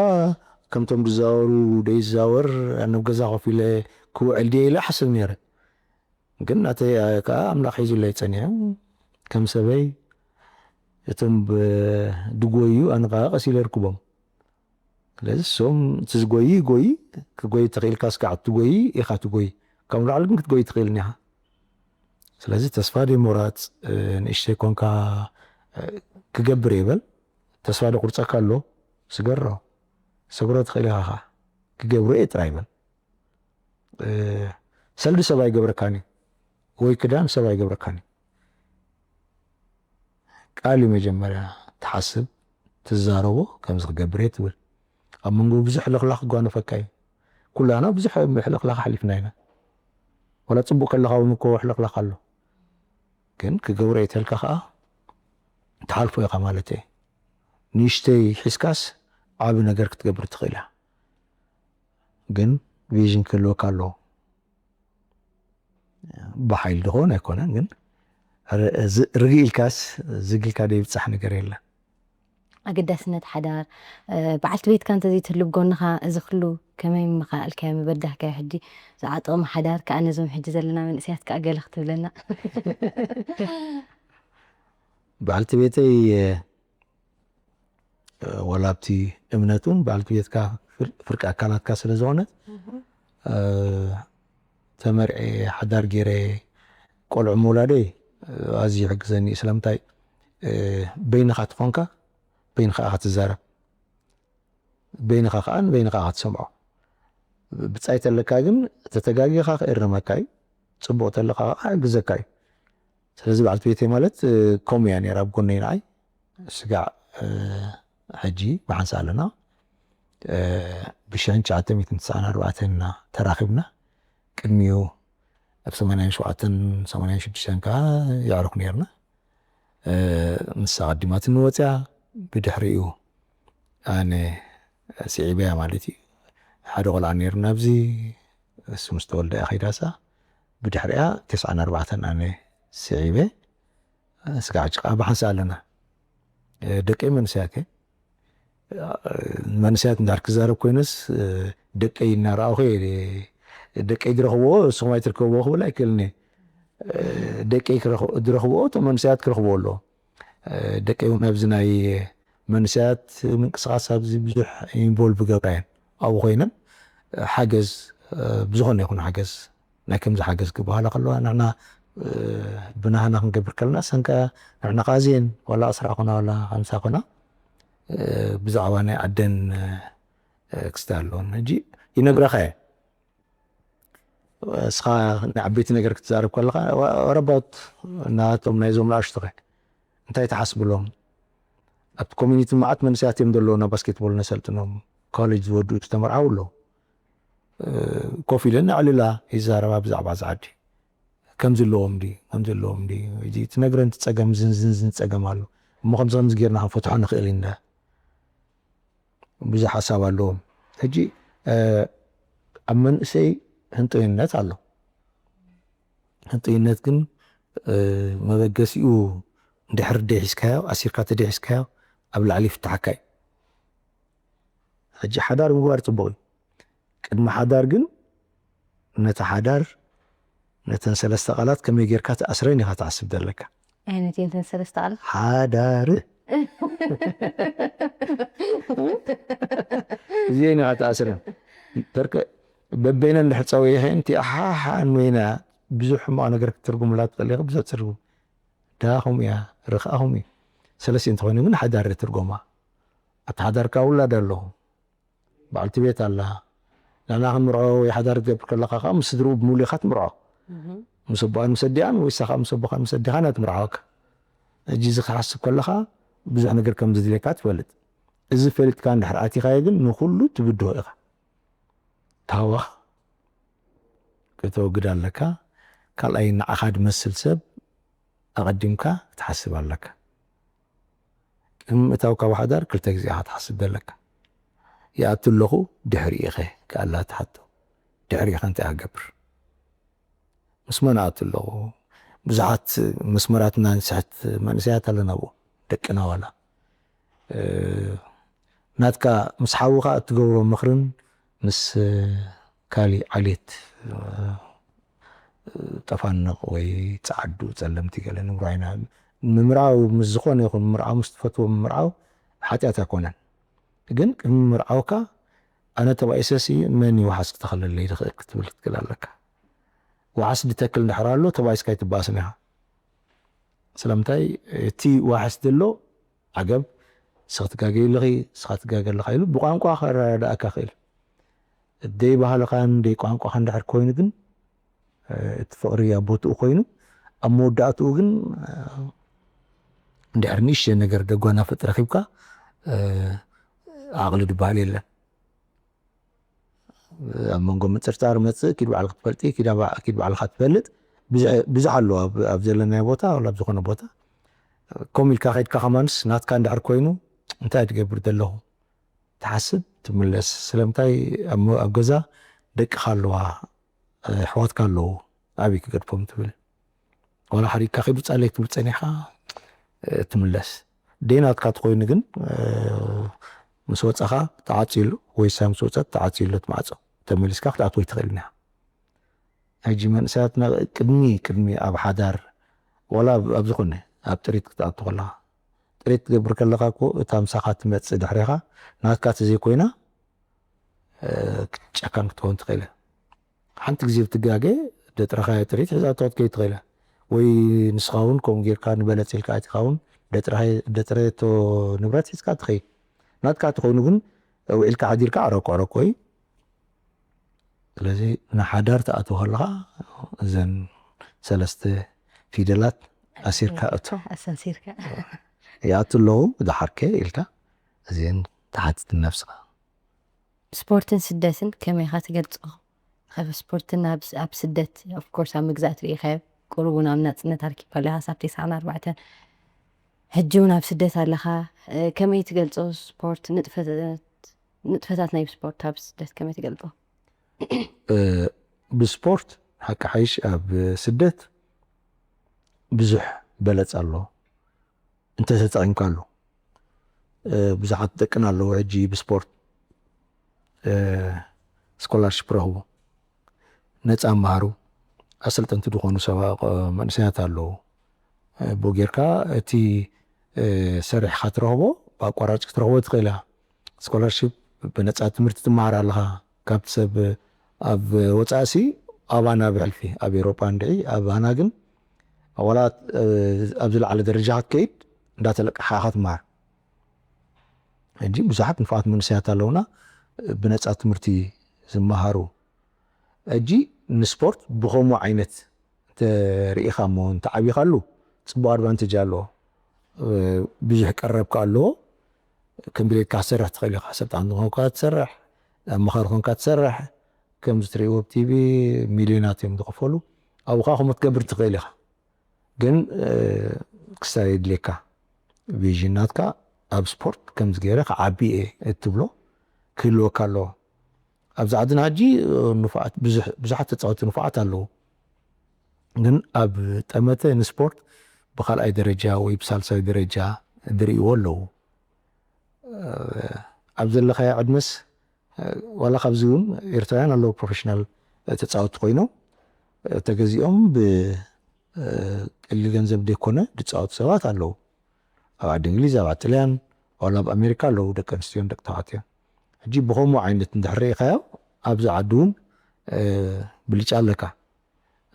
ከምቶም ዝዛወሩ ደይዛወር ኣብ ገዛ ኮፍ ኢለ ክውዕል ድየ ኢለ ሓስብ ነይረ ግን ናተይ ከዓ ኣምላኽ ሒዙለይ ፀኒሑ ከም ሰበይ እቶም ድጎዩ ኣነ ከዓ ቀስ ኢለ ርክቦም ስለዚ እሶም እቲ ዝጎይ ይጎይ ክጎይ ተኽኢልካ ስካዕ ትጎይ ኢኻ ትጎይ ካብ ላዕሊ ግን ክትጎይ ትኽእል እኒኻ ስለዚ ተስፋ ደይሞራፅ ንእሽተይ ኮንካ ክገብር ይበል ተስፋ ደቁርፀካ ኣሎ ስገሮ ሰግሮ ትኽእል ኢኻ ከዓ ክገብሮ እየ ጥራይ ይበል ሰልዲ ሰብ ኣይገብረካን እዩ፣ ወይ ክዳን ሰብ ኣይገብረካን እዩ። ቃል እዩ መጀመርያ ትሓስብ፣ ትዛረቦ፣ ከምዚ ክገብር እየ ትብል። ኣብ መንጎ ብዙሕ ሕልኽላኽ ክጓነፈካ እዩ። ኩላና ብዙሕ ሕልኽላኽ ሓሊፍና ኢና። ዋላ ጽቡቕ ከለኻ እውን እኮ ሕልኽላኽ ኣሎ። ግን ክገብሮ እየ ተልካ ከኣ ትሓልፎ ኢኻ ማለት እየ። ንእሽተይ ሒዝካስ ዓቢ ነገር ክትገብር ትኽእል እያ። ግን ቪዥን ክህልወካ ኣለዎ። ብሓይሊ ድኾን ኣይኮነን፣ ግን ር-፣ ዝ-፣ ርግእ ኢልካስ ዝግ ኢልካ ደይብጻሕ ነገር የለን። ኣገዳስነት ሓዳር፣ እ፣ በዓልቲ ቤትካ እንተዘይትህሉ ብጎንኻ እዚ ኩሉ ከመይ ምኸኣልካዮ ምበዳህካዮ? ሕጂ ዝዓጠቕሚ ሓዳር ከኣ ነዞም ሕጂ ዘለና መንእሰያት ከኣ ገለ ክትብለና። በዓልቲ ቤተይ፣ እ፣ ዋላ ኣብቲ እምነት እውን በዓልቲ ቤትካ ፍር-፣ ፍርቂ ኣካላትካ ስለ ዝኾነት፣ እ፣ ተመርዔ ሓዳር ገይረ ቆልዑ ምውላደይ፣ እ፣ ኣዝዩ ይሕግዘኒ እዩ። ስለምንታይ፣ እ፣ በይንኻ ትኾንካ፣ በይንኻ ኢኻ ትዛረብ። በይንኻ ከኣ ንበይንኻ ኢኻ ትሰምዖ። ብጻይ ተለካ ግን ተተጋጊኻ ክእርመካ እዩ፣ ጽቡቕ ተለካ ከኣ ክሕግዘካ እዩ። ስለዚ በዓልቲ ቤተይ ማለት፣ እ፣ ከምኡ እያ ነይራ ኣብ ጎነይ ንዓይ። ስጋዕ፣ እ፣ ሕጂ ብሓንሳእ ኣለና። እ፣ ብሽሕን ትሽዓተ ሚእትን ትስዓን ኣርባዕተን ኢና ተራኺብና። ቅድሚኡ ኣብ ሰማንያን ሸውዓተን ሰማንያን ሽዱሽተን ከኣ የዕሩኽ ነይርና። እ፣ ንሳ ቀዲማትኒ ወጽያ፣ ብድሕሪኡ ኣነ ስዒበያ ማለት እዩ። ሓደ ቆልዓ ነይሩና ኣብዚ፣ እሱ ምስ ተወልደ እያ ከይዳሳ። ብድሕሪኣ ተስዓን ኣርባዕተን ኣነ ስዒበ፣ ስጋዕ ጭቃ ብሓንሳእ ኣለና። እ፣ ደቀይ መንእሰያት እየን። መንእሰያት እንዳር ክዛረብ ኮይነስ፣ እ፣ ደቀይ እናረኣኹ እየ፣ ደቀይ ዝረኽብዎ ንስኹም ኣይትርከብዎ ክብል ኣይክእልን እየ። እ፣ ደቀይ ክረኽ-፣ ዝረኽብዎ እቶም መንእሰያት ክረኽብዎ ኣለዎ። እ፣ ደቀይ እውን ኣብዚ ናይ መንእሰያት ምንቅስቃስ ኣብዚ ብዙሕ ኢንቮልቭ ገብራ እየን። ኣብኡ ኮይነን፣ እ፣ ሓገዝ፣ እ፣ ብዝኾነ ይኹን ሓገዝ፣ ናይ ከምዚ ሓገዝ ክበሃላ ከለዋ ንሕና፣ እ፣ ብናህና ክንገብር ከለና ሰንካ ንሕና ከኣ እዚኤን ዋላ ዕስራ ኮና ዋላ ሓምሳ ኮና፣ እ፣ ብዛዕባ ናይ ዓደን፣ እ፣ ክስተ ኣለዎን። ሕጂ ይነግረኻ እየ። እስኻ ንዓበይቲ ነገር ክትዛረብ ከለኻ፣ ወ-፣ what about ናቶም ናይዞም ንኣሽቱኸ? እንታይ ትሓስብሎም? ኣብቲ ኮሚኒቲ መዓት መንእሰያት እዮም ዘለዉ፣ ናብ ባስኬትቦል ነሰልጥኖም፣ ኮሌጅ ዝወድኡ ዝተመርዓዉ ኣለዉ። እ፣ ኮፍ ኢለን ነዕልላ ይዛረባ ብዛዕባ እዚ ዓዲ። ከምዚ ኣለዎም ድዩ? ከምዚ ኣለዎም ድዩ? እዚ ትነግረን እቲ ጸገም፣ ዝን፣ ዝን፣ ዝን ጸገም ኣሎ። እሞ ከምዚ፣ ከምዚ ጌርና ክንፈትሖ ንኽእል ኢና። ብዙሕ ሓሳብ ኣለዎም። ሕጂ፣ እ፣ ኣብ መንእሰይ ህንጡይነት ኣሎ። ህንጡይነት ግን፣ እ፣ መበገሲኡ እንድሕር ደይሒዝካዮ፣ ኣሲርካ ተደይሒዝካዮ፣ ኣብ ላዕሊ ይፍትሓካ እዩ። ሕጂ ሓዳር ምግባር ጽቡቕ እዩ። ቅድሚ ሓዳር ግን ነቲ ሓዳር፣ ነተን ሰለስተ ቃላት ከመይ ጌርካ ትኣስረን ኢኻ ትሓስብ ዘለካ። ኣይነት እየን እተን ሰለስተ ቃላት? ሓዳር። እዚኤን ኢኻ ትኣስረን። ተርከ-፣ በበይነን እንድሕር ጸዊዕኸን፣ እቲ ኣሓሓ እንወይና ብዙሕ ሕማቕ ነገር ክትትርጉምላ ትኽእል ኢኻ፣ ብዙሕ ትርጉም። ዳኹም እያ፣ ርኻኹም እዩ። ሰለስተ እንተኾይኑ ግን ሓዳር ትርጎማ። ኣብቲ ሓዳርካ ውላድ ኣለኹ። በዓልቲ ቤት ኣላ። ንሕና ክንምርዖ ወይ ሓዳር ክትገብር ከለኻ ከኣ ምስ ስድርኡ ብምሉእ ኢኻ ትምርዖ። ምስ ኣቦኣን ምስ ኣዲኣን ወይ ንሳ ከኣ ምስ ኣቦኻን ምስ ኣዴኻን እያ ትምርዓወካ። ሕጂ እዚ ክትሓስብ ከለኻ ብዙሕ ነገር ከም ዘድልየካ ትፈልጥ። እዚ ፈሊጥካ እንድሕር ኣቲኻዮ ግን ንኹሉ ትብድሆ ኢኻ። ታወኽ ከተወግድ ኣለካ። ካልኣይ ንዓኻ ድመስል ሰብ ኣቐዲምካ ክትሓስብ ኣለካ። ቅድሚ ምእታውካ ኣብ ሓዳር ክልተ ግዜ ኢኻ ትሓስብ ዘለካ። ይኣቱ ኣለኹ ድሕሪኡ ኸ ክኣላ ትሓቶ። ድሕሪኡ ኸ እንታይ ክገብር? ምስ መን እኣቱ ኣለኹ? ብዙሓት መስመራትና ንስሕት መንእሰያት ኣለና ኣብኡ፣ ደቅና ዋላ። እ፣ ናትካ ምስ ሓውኻ እትገብሮ ምኽርን ምስ፣ እ፣ ካሊእ ዓሌት፣ እ፣ ጠፋንቕ ወይ ጸዓዱ ጸለምቲ ገለ ንብሮ ኣይና-፣ ምምርዓው ምስ ዝኾነ ይኹን ምምርዓው ምስ ትፈትዎ ምምርዓው ሓጢኣት ኣይኮነን። ግን ቅድሚ ምምርዓውካ ኣነ ተባኢሰሲ መን እዩ ዋሕስ ክተኽለለይ ዝኽእል ክትብል ክትክእል ኣለካ። ዋሕስ ድተክል እንድሕር ኣሎ ተባኢስካ ኣይትበኣስን ኢኻ። ስለምንታይ እቲ ዋሕስ ዘሎ ዓገብ ንስኺ ትጋገይ ኣለኺ፣ ንስኻ ትጋገ ኣለኻ ኢሉ ብቋንቋ ከረዳእካ ይኽእል። ደይ ባህልኻን ደይ ቋንቋኻን እንድሕር ኮይኑ ግን እቲ ፍቕሪ ኣብ ቦትኡ ኮይኑ፣ ኣብ መወዳእትኡ ግን እንድሕር ንእሽተይ ነገር ደጓናፍጥ ረኺብካ ዓቕሊ ድበሃል የለን። ኣብ መንጎ ምጥርጣር መፅእ ኪድ ባዕልካ ትፈልጢ ኪድ ባዕልካ ትፈልጥ ብዙሕ ኣሎ ኣብ ዘለናዮ ቦታ ኣብ ዝኾነ ቦታ ኮም ኢልካ ከይድካ ከማንስ ናትካ እንድሕር ኮይኑ እንታይ ትገብር ዘለኹ ትሓስብ ትምለስ ስለምንታይ ኣብ ገዛ ደቅኻ ኣለዋ ኣሕዋትካ ኣለዉ ኣበይ ክገድፎም ትብል ዋላ ሓሪግካ ከይዱ ፃለይ ትብል ፀኒሕካ ትምለስ ደይናትካ ትኮይኑ ግን ምስ ወፃኻ ተዓፅሉ ወይ ሳ ምስ ወፀት ተዓፅሉ ትማዕፆ ተመሊስካ ክትኣትወይ ትኽእል ኢና ሕጂ መንእሰያትና ቅድሚ ቅድሚ ኣብ ሓዳር ዋላ ኣብ ዝኾነ ኣብ ጥሪት ክትኣቱ ከለኻ ጥሪት ትገብር ከለኻ እኮ እታ ምሳኻ ትመፅእ ድሕሬኻ ናትካ ተዘይኮይና ጨካን ክትኸውን ትኽእል ሓንቲ ግዜ ብትጋገ ደጥረኻዮ ጥሪት ሒዛቶ ክትከይድ ትኽእል ወይ ንስኻ እውን ከምኡ ጌርካ ንበለፅ ኢልካ ኣቲኻ እውን ደጥረቶ ንብረት ሒዝካ ትኸይድ ናትካ ትኾይኑ ግን ውዒልካ ሓዲርካ ዕረቆ ዕረቆ እዩ ስለዚ ንሓዳር ትኣትው ከለኻ እዘን ሰለስተ ፊደላት ኣሲርካ እቶ ኣሰንሲርካ ይኣቱ ኣለዉ ድሓርከ ኢልካ እዚን ትሓትት ነብስኻ ስፖርትን ስደትን ከመይ ኢኻ ትገልጾ? ካብ ስፖርትን ኣብ ኣብ ስደት of course ኣብ ምግዛእ ትርእኻ ቁሩብ እውን ኣብ ናጽነት ኣርኪብካሉ ኢኻ ሳብ ተስዓን ኣርባዕተን ሕጂ እውን ኣብ ስደት ኣለኻ ከመይ ትገልጾ ስፖርት ንጥፈታት ንጥፈታት ናይ ስፖርት ኣብ ስደት ከመይ ትገልጾ? ብስፖርት ሓቂ ሓይሽ ኣብ ስደት ብዙሕ በለጽ ኣሎ እንተተጠቒምካሉ ብዙሓት ደቅና ኣለዉ ሕጂ ብስፖርት ስኮላርሽፕ ረኽቡ ነፃ መሃሩ ኣሰልጠንቲ ዝኾኑ ሰባ መንእሰያት ኣለዉ ብኡ ጌርካ እቲ ሰሪሕካ ትረኽቦ ብኣቋራጭ ክትረኽቦ ትኽእል ኢኻ ስኮላርሽፕ ብነፃ ትምህርቲ ትመሃር ኣለኻ ካብቲ ሰብ ኣብ ወፃእሲ ኣባና ብሕልፊ ኣብ ኤሮጳ እንድዒ ኣባና ግን ዋላ ኣብ ዝለዓለ ደረጃ ክትከይድ እንዳተለቀሓ ኢኻ ትመሃር ሕጂ ብዙሓት ንፉዓት መንእሰያት ኣለውና ብነፃ ትምህርቲ ዝመሃሩ ሕጂ ንስፖርት ብኸምኡ ዓይነት እንተርኢኻ እሞ እንተዓቢኻሉ ፅቡቅ ኣድቫንቴጅ ኣለዎ ብዙሕ ቀረብካ ኣለዎ ከም ድሌትካ ክትሰርሕ ትኽእል ኢኻ ሰልጣን ዝኾንካ ትሰርሕ ኣመኻሪ ኾንካ ትሰርሕ ከምዚ ትርእይዎ ብ ቲቪ ሚልዮናት እዮም ዝኸፈሉ ኣብኡ ከዓ ከምኡ ትገብር ትኽእል ኢኻ ግን ክሳብ የድልየካ ቪዥን ናትካ ኣብ ስፖርት ከምዚ ገይረ ክዓቢ እየ እትብሎ ክህልወካ ኣለዎ ኣብዚ ዓድና ሕጂ ንፉዓት ብዙሓት ተፃወቲ ንፉዓት ኣለዉ ግን ኣብ ጠመተ ንስፖርት ብካልኣይ ደረጃ ወይ ብሳልሳይ ደረጃ ዝርእይዎ ኣለዉ ኣብ ዘለካዮ ዕድመስ ዋላ ካብዚ እውን ኤርትራውያን ኣለዉ ፕሮፌሽናል ተፃወቲ ኮይኖም ተገዚኦም ብቀሊል ገንዘብ ዘይኮነ ዝፃወቱ ሰባት ኣለዉ ኣብ ዓዲ እንግሊዝ ኣብ ጥልያን ዋላ ኣብ ኣሜሪካ ኣለዉ ደቂ ኣንስትዮን ደቂ ተባዕትዮን ሕጂ ብከምኡ ዓይነት እንድሕር ርኢኻዮ ኣብዚ ዓዲ እውን ብልጫ ኣለካ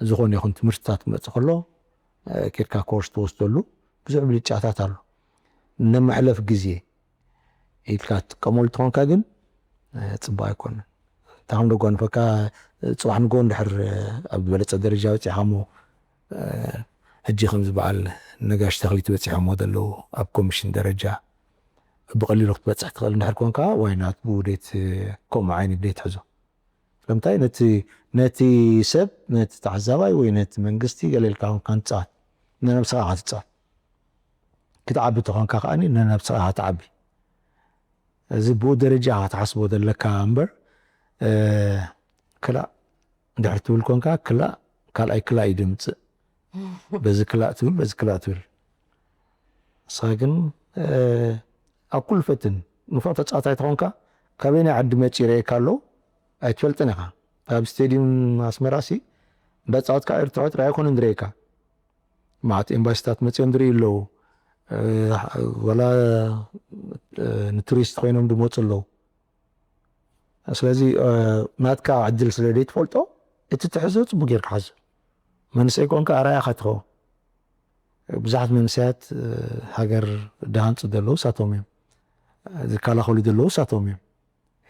ዝኾነ ይኹን ትምህርትታት ክመፅእ ከሎ ኬድካ ኮርስ ትወስደሉ ብዙሕ ብልጫታት ኣሎ ነመሕለፍ ግዜ ኢልካ ትጥቀመሉ ትኾንካ ግን ፅቡቅ ኣይኮነን እንታ ከም ደጓንፈካ ፅባሕ ንጎ እንድሕር ኣብ ዝበለፀ ደረጃ በፂሕካ እሞ ሕጂ ከምዚ በዓል ነጋሽ ተኽሊት በፂሖሞ ዘለዉ ኣብ ኮሚሽን ደረጃ ብቐሊሉ ክትበፅሕ ትኽእል እንድሕር ኮንካ ዋይናት ብውዴት ከምኡ ዓይነት ደይ ትሕዞ ስለምንታይ ነቲ ነቲ ሰብ ነቲ ተዓዛባይ ወይ ነቲ መንግስቲ ገለ ኢልካ ኮንካ ንፃወት ንነብስኻ ኢኻ ትፃወት ክትዓቢ ተኾንካ ከዓኒ ንነብስኻ ኢኻ ትዓቢ እዚ ብኡ ደረጃ ኢኻ ትሓስቦ ዘለካ እምበር ክላእ እንድሕር ትብል ኮንካ ክላእ ካልኣይ ክላእ እዩ ድምፅእ በዚ ክላእ ትብል በዚ ክላእ ትብል ንስኻ ግን ኣብ ኩሉ ፈትን ንፉዕ ተፃዋታይ ተኾንካ ካበይ ናይ ዓዲ መፂ ይረእየካ ኣሎ ኣይትፈልጥን ኢኻ ኣብ ስቴድዩም ኣስመራ ሲ እንዳፃወትካ ኤርትራዊ ጥራይ ኣይኮነ ዝረእየካ ማዓት ኤምባሲታት መፂኦም ዝርእዩ ኣለዉ ወላ ንቱሪስት ኮይኖም ዝመፁ ኣለዉ ስለዚ ናትካ ዕድል ስለ ዘይትፈልጦ እቲ ትሕዞ ፅቡቅ ጌርካ ሓዞ መንእሰይ ኮንካ ኣርኣያ ኢኻ ትኸውን ብዙሓት መንእሰያት ሃገር ዝሃንፁ ዘለዉ እሳቶም እዮም ዝከላኸሉ ዘለዉ እሳቶም እዮም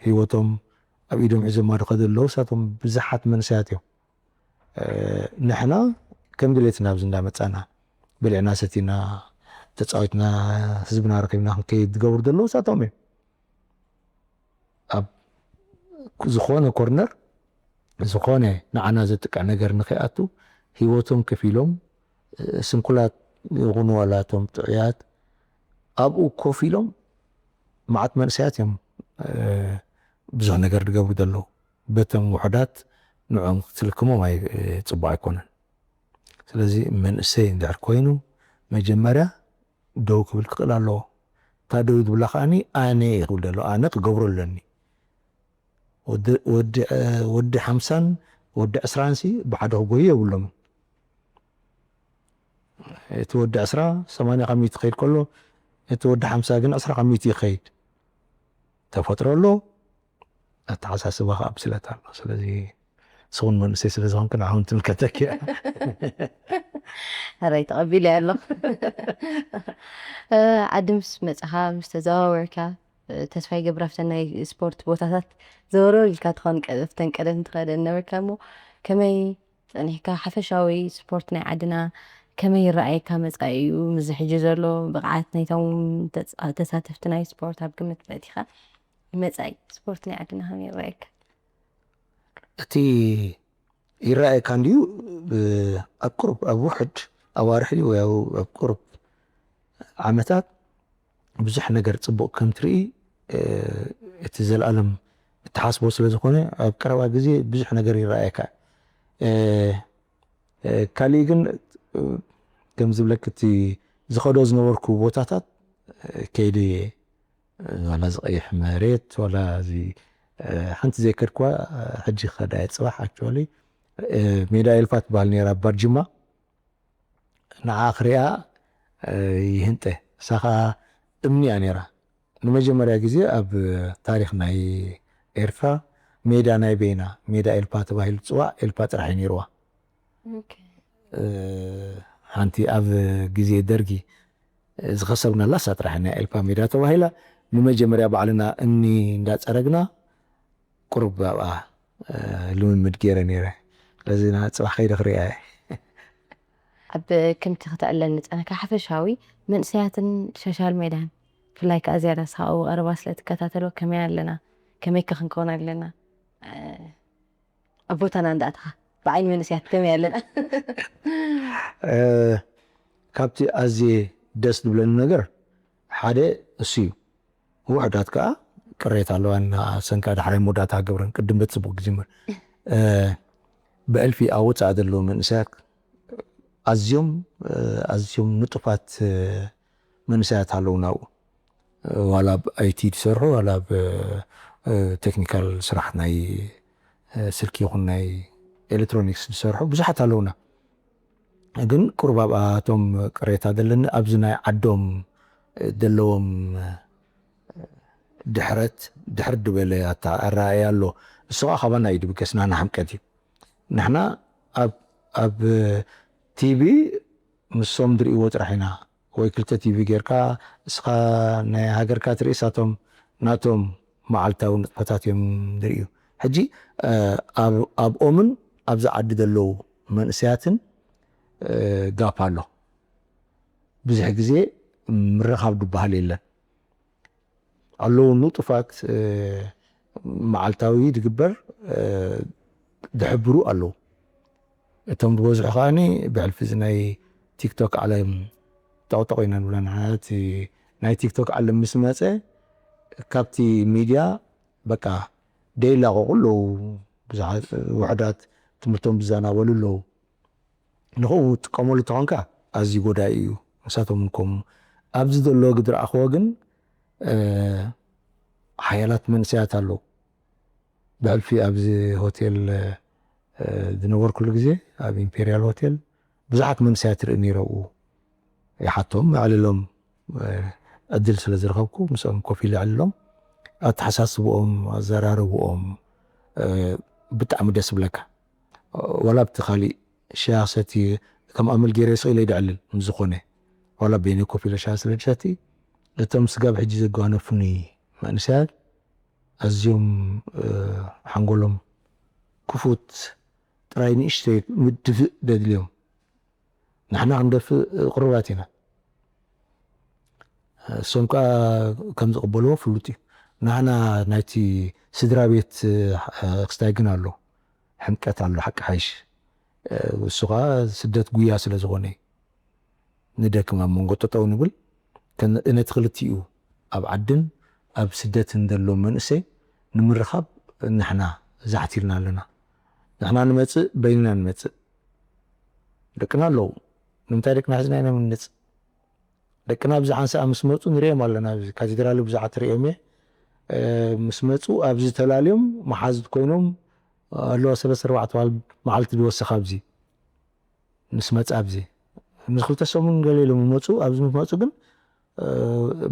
ህይወቶም ኣብ ኢዶም ሒዞማ ዝኸዱ ዘለዉ እሳቶም ብዙሓት መንእሰያት እዮም ንሕና ከም ድሌትና ኣብዚ እንዳመጻና በሊዕና ሰቲና ተጻዊትና ህዝብና ረኺብና ክንከይድ ዝገብሩ ዘለዉ እሳቶም እዮም። ኣብ ዝኾነ ኮርነር ዝኾነ ንዓና ዘጥቅዕ ነገር ንኸይኣቱ ህይወቶም ከፊሎም፣ ስንኩላት ይኹኑ ዋላ እቶም ጥዑያት ኣብኡ ኮፍ ኢሎም መዓት መንእሰያት እዮም ብዙሕ ነገር ዝገብሩ ዘለዉ። በቶም ውሑዳት ንዕኦም ክትልክሞም ኣይ ጽቡቕ ኣይኮነን። ስለዚ መንእሰይ እንድሕር ኮይኑ መጀመርያ ደው ክብል ክኽእል ኣለዎ። እታ ደው ዝብላ ከዓኒ ኣነ እየ ክብል ዘሎ፣ ኣነ ክገብሮ ኣለኒ። ወዲ ሓምሳን ወዲ ዕስራን ሲ ብሓደ ክጎዩ የብሎምን። እቲ ወዲ ዕስራ ሰማንያ ካብ ሚእቲ ክኸይድ ከሎ እቲ ወዲ ሓምሳ ግን ዕስራ ካብ ሚእቲ ይኸይድ። ተፈጥሮ ኣሎ፣ ኣተሓሳስባ ከዓ ብስለት ኣሎ። ስለዚ ንስኹን መንእሰይ ስለ ዝኾንክ ንዓኹም ትምልከተክ እያ። ሕራይ ተቐቢለ ኣሎ። ዓዲ ምስ መጻኻ ምስ ተዘዋወርካ ተስፋ ይገብር ኣብተን ናይ ስፖርት ቦታታት ዘወርወር ኢልካ ትኾን ኣብተን ቀደም ትኸደ ነበርካ እሞ ከመይ ጸኒሕካ ሓፈሻዊ ስፖርት ናይ ዓድና ከመይ ይረኣየካ መጻኢኡ ምስዚ ሕጂ ዘሎ ብቕዓት ናይቶም ተሳተፍቲ ናይ ስፖርት ኣብ ግምት መእቲኻ ንመጻኢ ስፖርት ናይ ዓድና ከመይ ይረኣየካ? እቲ ይረኣየካ እንድዩ ኣብ ቁሩብ ኣብ ውሕድ ኣዋርሒ ወይ ኣብ ቁሩብ ዓመታት ብዙሕ ነገር ጽቡቕ ከም ትርኢ እቲ ዘለኣለም እትሓስቦ ስለ ዝኾነ ኣብ ቀረባ ግዜ ብዙሕ ነገር ይረኣየካ። ካልእ ግን ከም ዝብለክ እቲ ዝኸዶ ዝነበርኩ ቦታታት ከይደ እየ ዋላ ዝቐይሕ መሬት ዋላ እዚ ሓንቲ ዘይከድክዋ ሕጂ ክኸዳ እየ ጽባሕ actually ሜዳ ኤልፓ ትበሃል ነይራ ባርጅማ ንዓ ክሪኣ ይህንጠ እሳ ከዓ እምኒ እያ ነይራ ንመጀመርያ ግዜ ኣብ ታሪክ ናይ ኤርትራ ሜዳ ናይ በይና ሜዳ ኤልፓ ተባሂሉ ዝፅዋዕ ኤልፓ ጥራሕ እዩ ነይርዋ ሓንቲ ኣብ ግዜ ደርጊ ዝኸሰብናላ እሳ ጥራሕ ናይ ኤልፓ ሜዳ ተባሂላ ንመጀመርያ ባዕልና እምኒ እንዳፀረግና ቁሩብ ኣብኣ ልምምድ ገይረ ነይረ ስለዚ ጽባሕ ከይደ ክሪኣ እየ ኣብ ከምቲ ክተዕለኒ ዝጸነካ ሓፈሻዊ መንእሰያትን ሸሻል ሜዳን ብፍላይ ከዓ ዝያዳ ሳብኡ ቀረባ ስለ ትከታተሎ ከመይ ኣለና ከመይ ከ ክንከውን ኣለና ኣብ ቦታና እንዳእተኻ ብዓይኒ መንእሰያት ከመይ ኣለና ካብቲ ኣዝየ ደስ ዝብለኒ ነገር ሓደ እሱ እዩ ውሕዳት ከዓ ቅሬታ ኣለዋ ሰንካ ዳሕራይ መወዳእታ ገብረን ቅድም በቲ ፅቡቅ ክጅምር ብዕልፊ ኣብ ወፃእ ዘለዉ መንእሰያት ኣዝዮም ኣዝዮም ንጡፋት መንእሰያት ኣለዉ ናብኡ ዋላ ኣብ ኣይቲ ዝሰርሑ ዋላ ኣብ ቴክኒካል ስራሕ ናይ ስልኪ ይኹን ናይ ኤሌክትሮኒክስ ዝሰርሑ ብዙሓት ኣለዉና ግን ቁሩብ ኣብኣቶም ቅሬታ ዘለኒ ኣብዚ ናይ ዓዶም ዘለዎም ድሕረት ድሕር ዝበለ ኣረኣእያ ኣሎ እሱ ከዓ ካባና እዩ ድብገስ ናና ሓምቀት እዩ ንሕና ኣብ ቲቪ ንሶም ዝርእይዎ ጥራሕ ኢና ወይ ክልተ ቲቪ ጌርካ እስኻ ናይ ሃገርካ ትርኢ ሳቶም ናቶም መዓልታዊ ንጥፈታት እዮም ዝርእዩ ሕጂ ኣብኦምን ኣብዚ ዓዲ ዘለዉ መንእሰያትን ጋፕ ኣሎ ብዙሕ ግዜ ምርኻብ ዝበሃል የለን ኣለዉ ንጡፋት መዓልታዊ ዝግበር ዝሕብሩ ኣለዉ እቶም ዝበዝሑ ከዓኒ ብሕልፊ እዚ ናይ ቲክቶክ ዓለም ጠቕጠቕ ኢና ንብለን እቲ ናይ ቲክቶክ ዓለም ምስ መፀ ካብቲ ሚድያ በቃ ደይላቐቑ ኣለዉ ብዙሓት ውሕዳት ትምህርቶም ዝዘናበሉ ኣለዉ ንኽኡ ትጥቀመሉ ተኾንካ ኣዝዩ ጎዳኢ እዩ ንሳቶም እንኮም ኣብዚ ዘሎ ግድረኣኽዎ ግን ሓያላት መንእሰያት ኣለዉ ብሕልፊ ኣብዚ ሆቴል ዝነበርኩሉ ግዜ ኣብ ኢምፔርያል ሆቴል ብዙሓት መንእሰያት ርኢ ነይረ ኣብኡ ይሓቶም ኣዕልሎም ዕድል ስለ ዝረኸብኩ ምስኦም ኮፍ ኢለ ኣዕልሎም ኣተሓሳስብኦም ኣዘራርብኦም ብጣዕሚ ደስ ብለካ ዋላ ኣብቲ ካሊእ ሻያ ክሰቲ ከም ኣመል ገይረ ስቕ ኢለ ይድዕልል ምስ ዝኾነ ዋላ በይነ ኮፍ ኢለ ሻያ ስለ ዝሰቲ እቶም ስጋብ ሕጂ ዘጓነፉኒ መንእሰያት ኣዝዮም ሓንጎሎም ክፉት ጥራይ ንእሽተይ ምድፍእ ደድልዮም። ንሕና ክንደፍእ ቅሩባት ኢና። እሶም ከኣ ከም ዝቕበልዎ ፍሉጥ እዩ። ንሕና ናይቲ ስድራ ቤት፣ እ፣ ክስታይ ግን ኣሎ። ሕምቀት ኣሎ፣ ሓቂ ሓይሽ። እ፣ እሱ ከኣ ስደት ጉያ ስለ ዝኾነ እዩ። ንደክም፣ ኣብ መንጎ ጠጠው ንብል። ከን-፣ ነቲ ክልቲኡ ኣብ ዓድን ኣብ ስደትን ዘሎ መንእሰይ ንምርኻብ ንሕና ዛሕቲልና ኣለና። ንሕና ንመጽእ፣ በይንና ንመጽእ። ደቅና ኣለዉ። ንምንታይ ደቅና ሒዝና ኢና ንመጽእ? ደቅና ኣብዚ ሓንሳእ ምስ መጹ ንሪኦም ኣለና። ኣብዚ ካቴድራል ብዙሓት ሪኦም እየ። እ፣ ምስ መጹ ኣብዚ ተላልዮም መሓዙት ኮይኖም ኣለዋ። ሰለስተ ኣርባዕተ መዓል-፣ መዓልቲ ዝወሰኻ ኣብዚ ምስ መጻ ኣብዚ ምስ ክልተ ሰሙን ገለ ኢሎም መጹ። ኣብዚ ምስ መጹ ግን፣ እ፣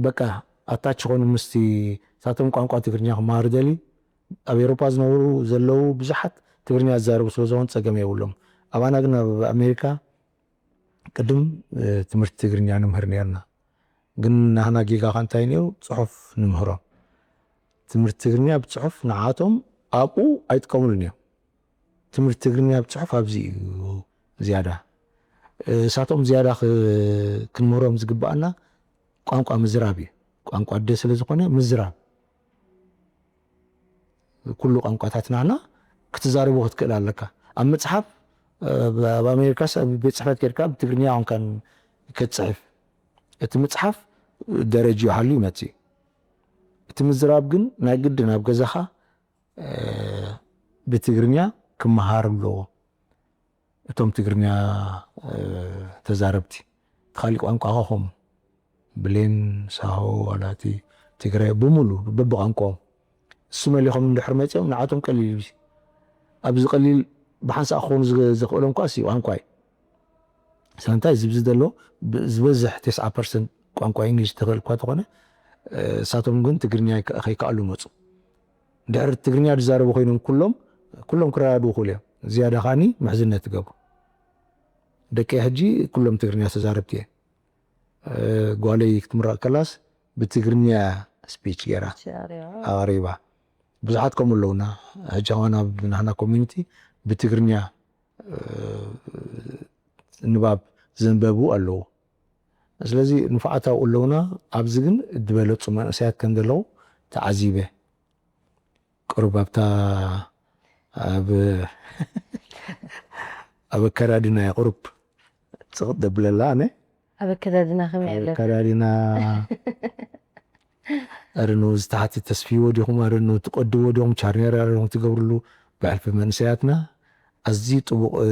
በቃ ኣታች ኾኑ ምስቲ ሳቶም ቋንቋ ትግርኛ ክመሃሩ ደሊ ኣብ ኤውሮፓ ዝነብሩ ዘለዉ ብዙሓት ትግርኛ ዝዛረቡ ስለ ዝኾኑ ጸገም የብሎም። ኣባና ግን ኣብ ኣሜሪካ ቅድም፣ እ፣ ትምህርቲ ትግርኛ ንምህር ነርና። ግን ናህና ጌጋ ከ እንታይ ነይሩ? ጽሑፍ ንምህሮም። ትምህርቲ ትግርኛ ብጽሑፍ ንዓቶም ኣብኡ ኣይጥቀሙሉን እዮም። ትምህርቲ ትግርኛ ብጽሑፍ ኣብዚ እዩ ዝያዳ። እ፣ እሳቶም ዝያዳ ክ-፣ ክንምህሮም ዝግብኣና ቋንቋ ምዝራብ እዩ። ቋንቋ ኣደ ስለ ዝኾነ ምዝራብ። ኩሉ ቋንቋታት ናህና ክትዛረቦ ክትክእል ኣለካ። ኣብ መጽሓፍ፣ እ፣ ብ-፣ ኣብ ኣሜሪካስ ኣብ ቤት ጽሕፈት ኬድካ ብትግርኛ ቋንቋን ክትጽሕፍ። እቲ ምጽሓፍ ደረጅኡ ሓልዩ ይመጽእ እዩ። እቲ ምዝራብ ግን ናይ ግድን ኣብ ገዛኻ፣ እ፣ ብትግርኛ ክመሃር ኣለዎ። እቶም ትግርኛ፣ እ፣ ተዛረብቲ፣ እቲ ካሊእ ቋንቋ ከ ከምኡ። ብሌን፣ ሳሆ፣ ዋላ እቲ ትግረ፣ ብምሉ በብቋንቋኦም። እሱ መሊኾም እንድሕር መጺኦም ንዓቶም ቀሊል እዩ። ኣብዚ ቀሊል ብሓንሳእ ክኾኑ ዝገ-፣ ዘኽእሎም እኳ እሱ ቋንቋ እዩ። ስለምንታይ ዝብዚ ዘሎ ብ-፣ ዝበዝሕ ተስዓ ፐርሰንት ቋንቋ እንግሊዝ ተኽእል እኳ ተኾነ፣ እ፣ እሳቶም ግን ትግርኛ ይከ-፣ ከይከኣሉ መጹ። ድሕሪ ትግርኛ ዝዛረቡ ኮይኖም ኩሎም፣ ኩሎም ክረዳድኡ ክእሉ እዮም። ዝያዳ ከኣኒ ምሕዝነት ትገብሩ። ደቂ ሕጂ ኩሎም ትግርኛ ተዛረብቲ እየን። እ፣ ጓለይ ክትምረቕ ከላስ ብትግርኛ ስፒች ገይራ ኣቕሪባ። ብዙሓት ከምኡ ኣለውና። ሕጂ ከማን ኣብ ናህና ኮሚኒቲ ብትግርኛ፣ እ፣ ንባብ ዘንበቡ ኣለዉ። ስለዚ ንፉዓት ኣብኡ ኣለውና። ኣብዚ ግን ዝበለጹ መንእሰያት ከም ዘለዉ ተዓዚበ። ቁሩብ ኣብታ ኣብ፣ ኣብ ኣከዳድና እየ ቁሩብ ጽቕጥ ደብለላ ኣነ። ኣብ ኣከዳድና ከመይ ኣብ ኣለ? ኣከዳድና፣ ኣረኑ ዝተሓቲ ተስፍይዎ ዲኹም፣ ኣረኑ ትቀድዎ ዲኹም፣ ቻርኔራ ዲኹም ትገብርሉ ብሕልፊ መንእሰያትና ኣዝዩ ጥቡቕ፣ እ፣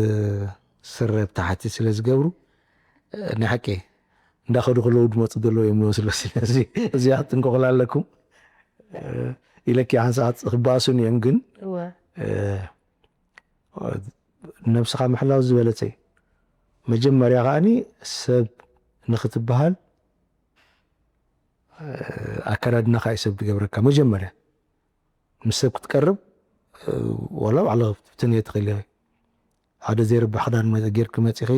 ስረ ብታሕቲ ስለ ዝገብሩ፣ እ፣ ናይ ሓቂ እንዳኸዱ ከለዉ ዝመጹ ዘለዉ እዮም ዝመስሉ። ስለዚ እዚኣ ክትጥንቀቑላ ኣለኩም። እ፣ ኢለኪ ሓንሳእ ክበኣሱን እዮም ግን፣ እወ። እ፣ ነብስኻ ምሕላው ዝበለጸ እዩ። መጀመርያ ከኣኒ ሰብ ንኽትበሃል፣ እ፣ ኣከዳድናኻ እዩ ሰብ ዝገብረካ። መጀመርያ ምስ ሰብ ክትቀርብ፣ እ፣ ዋላ ባዕልኻ ክትፍትን እየ ትኽእል ኢኺ። ሓደ ዘይርባሕ ክዳን መ-፣ ጌርኪ መጺኺ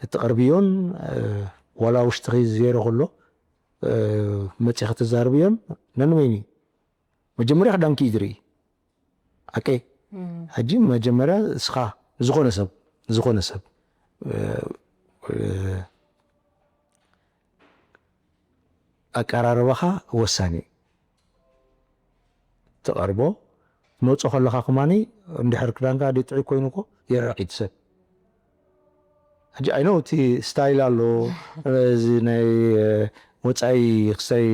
እትቐርብዮን፣ እ፣ ዋላ ውሽጥኺ ዜሮ ከሎ፣ እ፣ መጺኺ ትዛረብዮን ነንበይኑ እዩ። መጀመርያ ክዳንኪ እዩ ዝርኢ። ሓቀይ? እም። ሕጂ መጀመርያ እስኻ ዝኾነ ሰብ፣ ዝኾነ ሰብ፣ እ፣ እ፣ ኣቀራርባኻ ወሳኒ እዩ። ትቐርቦ፣ ትመጾ ከለኻ ከማኒ እንድሕር ክዳንካ ደይ ጥዑይ ኮይኑ እኮ የርዕቕ እዩ እቲ ሰብ። ሕጂ ኣይ ኖው እቲ ስታይል ኣሎ፣ እዚ ናይ፣ እ፣ ወጻኢ ክሳይ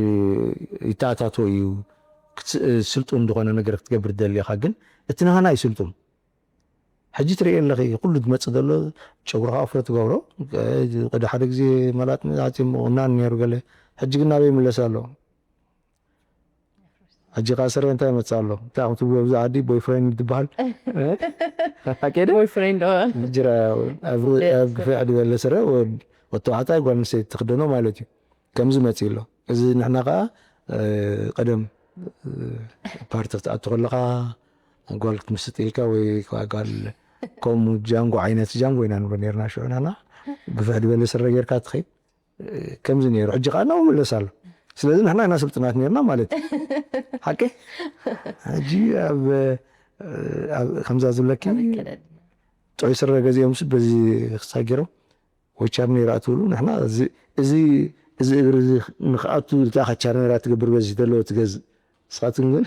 ይተኣታቶ እዩ። ክት-፣ ስልጡን ዝኾነ ነገር ክትገብር ትደሊ ኢኻ፣ ግን እቲ ናህና እዩ ስልጡን። ሕጂ ትርእዮ ኣለኺ፣ ኩሉ ዝመጽእ ዘሎ ጨጉርኻ ኣፍሮ ትገብሮ፣ እ፣ ቅዲ ሓደ ግዜ መላጥ መብዛሕትኦም ምቑናን ነይሩ ገለ፣ ሕጂ ግን ናበይ ይምለስ ኣሎ? ሕጂ ከኣ ስረ እንታይ ይመጽእ ኣሎ? እንታይ ከም ትብሎ ኣብዚ ዓዲ ቦይፍሬንድ ትበሃል? ሓቂ ዶ? ቦይፍሬንድ፣ ኦ። ሕጂ ረ-፣ ኣብ ደ-፣ ኣብ ግፍሕ ዝበለ ስረ ወድ-፣ ወዲ ተባዕታይ ጓል ኣንስተይቲ ትኽደኖ ማለት እዩ። ከምዚ መጽእ ኣሎ። እዚ ንሕና ከኣ፣ እ፣ ቀደም፣ እ፣ ፓርቲ ክትኣቱ ከለኻ ጓል ክትምስጥ ኢልካ ወይ ከኣ ጓል ከምኡ ጃንጎ ዓይነት ጃንጎ ኢና ንብሎ ነርና ሽዑ ንሕና። ግፍሕ ዝበለ ስረ ጌርካ ትኸይድ። ከምዚ ነይሩ፣ ሕጂ ከኣ እናው ምለስ ኣሎ። ስለዚ ንሕና ኢና ስልጡናት ነርና ማለት እዩ። ሓቂ? ሕጂ ኣብ፣ ኣብ፣ ከምዛ ዝብለኪ ኣብ ኣከዳድና። ጥዑይ ስረ ገዚኦም ስ በዚ ክሳብ ገይሮም ወይ ቻርኔራ ትብሉ ንሕና እዚ እዚ እዚ እግሪ እዚ ንክኣቱ እታ ቻርኔራ ትገብር በዚ ዘለዎ ትገዝእ ንስኻትኩም ግን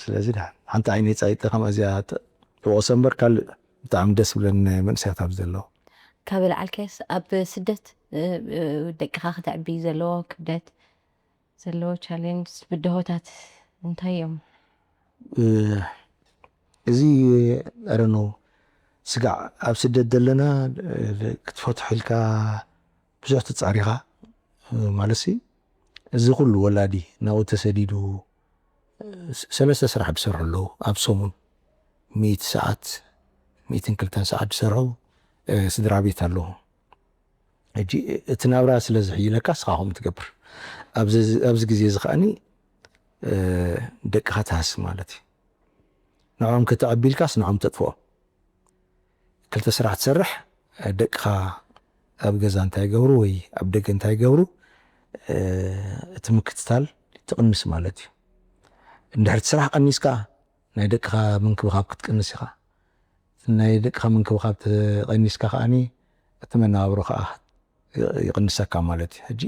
ስለዚ ዳ ሓንቲ ዓይነይ ፃይጠ ከምኣ እዚኣ ተወቀሰ እምበር ካልእ ብጣዕሚ ደስ ብለኒ ናይ መንእሰያት ኣብዚ ዘለዉ ካብ ልዓልከስ ኣብ ስደት ደቅኻ ክተዕቢ ዘለዎ ክብደት ዘለዎ ቻሌንጅ ብድሆታት እንታይ እዮም? እዚ ኣረኖ ስጋዕ ኣብ ስደት ዘለና ክትፈትሑ ኢልካ ብዙሕ ትፃሪኻ ማለት እዚ ኩሉ ወላዲ ናብኡ ተሰዲዱ ሰለስተ ስራሕ ዝሰርሑ ኣለዉ ኣብ ሰሙን ሚእቲ ሰዓት ሚእትን ክልተን ሰዓት ዝሰርሑ ስድራ ቤት ኣለዉ ሕጂ እቲ ናብራ ስለ ዝሕይለካ ስኻ ከምኡ ትገብር ኣብዚ ግዜ እዚ ከዓኒ ደቅኻ ትሃስ ማለት እዩ ንዖም ከተዕቢልካስ ንዖም ተጥፍኦም ክልተ ስራሕ ትሰርሕ ደቅኻ ኣብ ገዛ እንታይ ይገብሩ ወይ ኣብ ደገ እንታይ ይገብሩ እቲ ምክትታል ትቕንስ ማለት እዩ እንድሕር እቲ ስራሕ ቀኒስካ ናይ ደቅኻ ምንክብኻብ ክትቅንስ ኢኻ ናይ ደቅኻ ምንክብኻብ ተቐኒስካ ከዓኒ እቲ መነባብሮ ከዓ ይቕንሰካ ማለት እዩ ሕጂ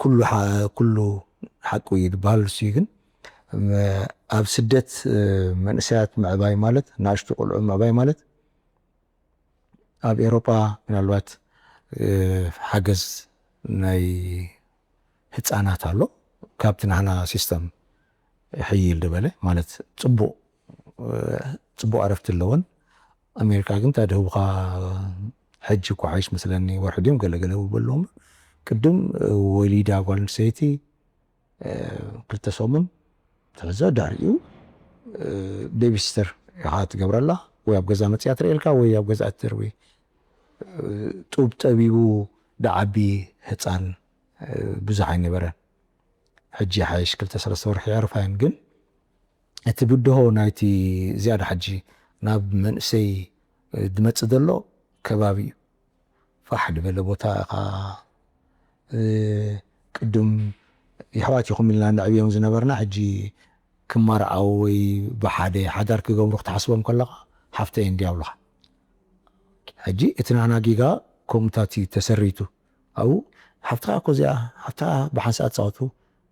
ኩሉ ኩሉ ሓቁ እዩ ዝበሃል ንሱ ግን ኣብ ስደት መንእሰያት ምዕባይ ማለት ንኣሽቱ ቆልዑ ምዕባይ ማለት ኣብ ኤሮጳ ምናልባት ሓገዝ ናይ ህፃናት ኣሎ ካብቲ ናህና ሲስተም ሕይል ዝበለ ማለት ፅቡቅ ፅቡቅ ዕረፍቲ ኣለወን ኣሜሪካ ግን ታድህቡካ ሕጂ እኮ ሓይሽ መስለኒ ወርሒ ድዮም ገለገለ ይበልዎም ቅድም ወሊዳ ጓል ኣንስተይቲ ክልተ ሰሙን ተሕዞ ድሕሪኡ ቤቢስተር ኢኻ ትገብረላ ወይ ኣብ ገዛ መፅያ ትርእየልካ ወይ ኣብ ገዛ ትደርቢ ጡብ ጠቢቡ ደዓቢ ህፃን ብዙሕ ኣይነበረን ሕጂ ሓይሽ ክልተ ሰለስተ ወርሒ የዕርፋየን ግን እቲ ብድሆ ናይቲ ዝያዳ ሕጂ ናብ መንእሰይ ዝመፅእ ዘሎ ከባቢ እዩ ፋሕ ዝበለ ቦታ ኢኻ ቅድም የሕዋት ኢኹም ኢልና ንዕብዮም ዝነበርና ሕጂ ክማርዓው ወይ ብሓደ ሓዳር ክገብሩ ክትሓስቦም ከለኻ ሓፍተይ እንዲ ኣብሉኻ ሕጂ እቲ ናና ጊጋ ከምኡታት እዩ ተሰሪቱ ኣብኡ ሓፍትኻ እኮ እዚኣ ሓፍትኻ ብሓንሳእ ትፃወቱ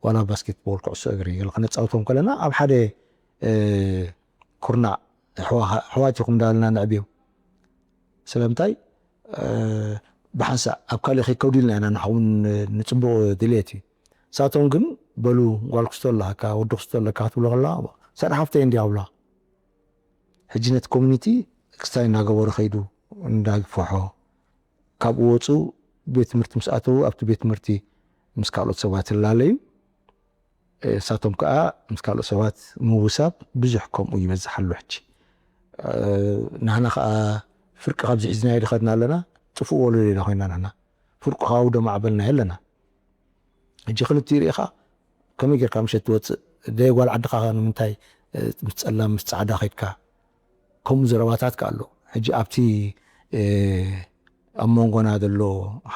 ዋላ ባስኬትቦል ኩዕሶ እግሪ ገለ ክነፃውቶም ከለና ኣብ ሓደ ኩርናዕ ኣሕዋት ኢኹም እንዳበልና ንዕብዮም ስለምንታይ ብሓንሳእ ኣብ ካልእ ከይከዱ ኢልና ኢና ንሓውን ንፅቡቕ ድልየት እዩ ንሳቶም ግን በሉ ጓል ክስቶ ኣለካ ወዲ ክስቶ ኣለካ ክትብሎ ከላ ሰዳ ሓፍተይ እንዲ ኣብላ ሕጂ ነቲ ኮሚኒቲ ክስታይ እናገበሩ ከይዱ እንዳግፈሖ ካብኡ ወፁ ቤት ትምህርቲ ምስ ኣተዉ ኣብቲ ቤት ትምህርቲ ምስ ካልኦት ሰባት ይላለዩ እሳቶም ከዓ ምስ ካልኦት ሰባት ምውሳብ ብዙሕ ከምኡ ይበዝሕ ኣሎ ሕጂ ናህና ከዓ ፍርቂ ካብዚ ሒዝናዮ ድኸድና ኣለና ጥፉእ ወለዶ ኢና ኮይና ንሕና ፍርቁ ከዓ ውዶ ማዕበልና ኣለና ሕጂ ክልቲ ርኢኻ ከመይ ጌርካ ምሸት ትወፅእ ደይ ጓል ዓድኻ ንምንታይ ምስ ፀላም ምስ ፃዕዳ ከድካ ከምኡ ዘረባታት ከ ኣሎ ሕጂ ኣብቲ ኣብ መንጎና ዘሎ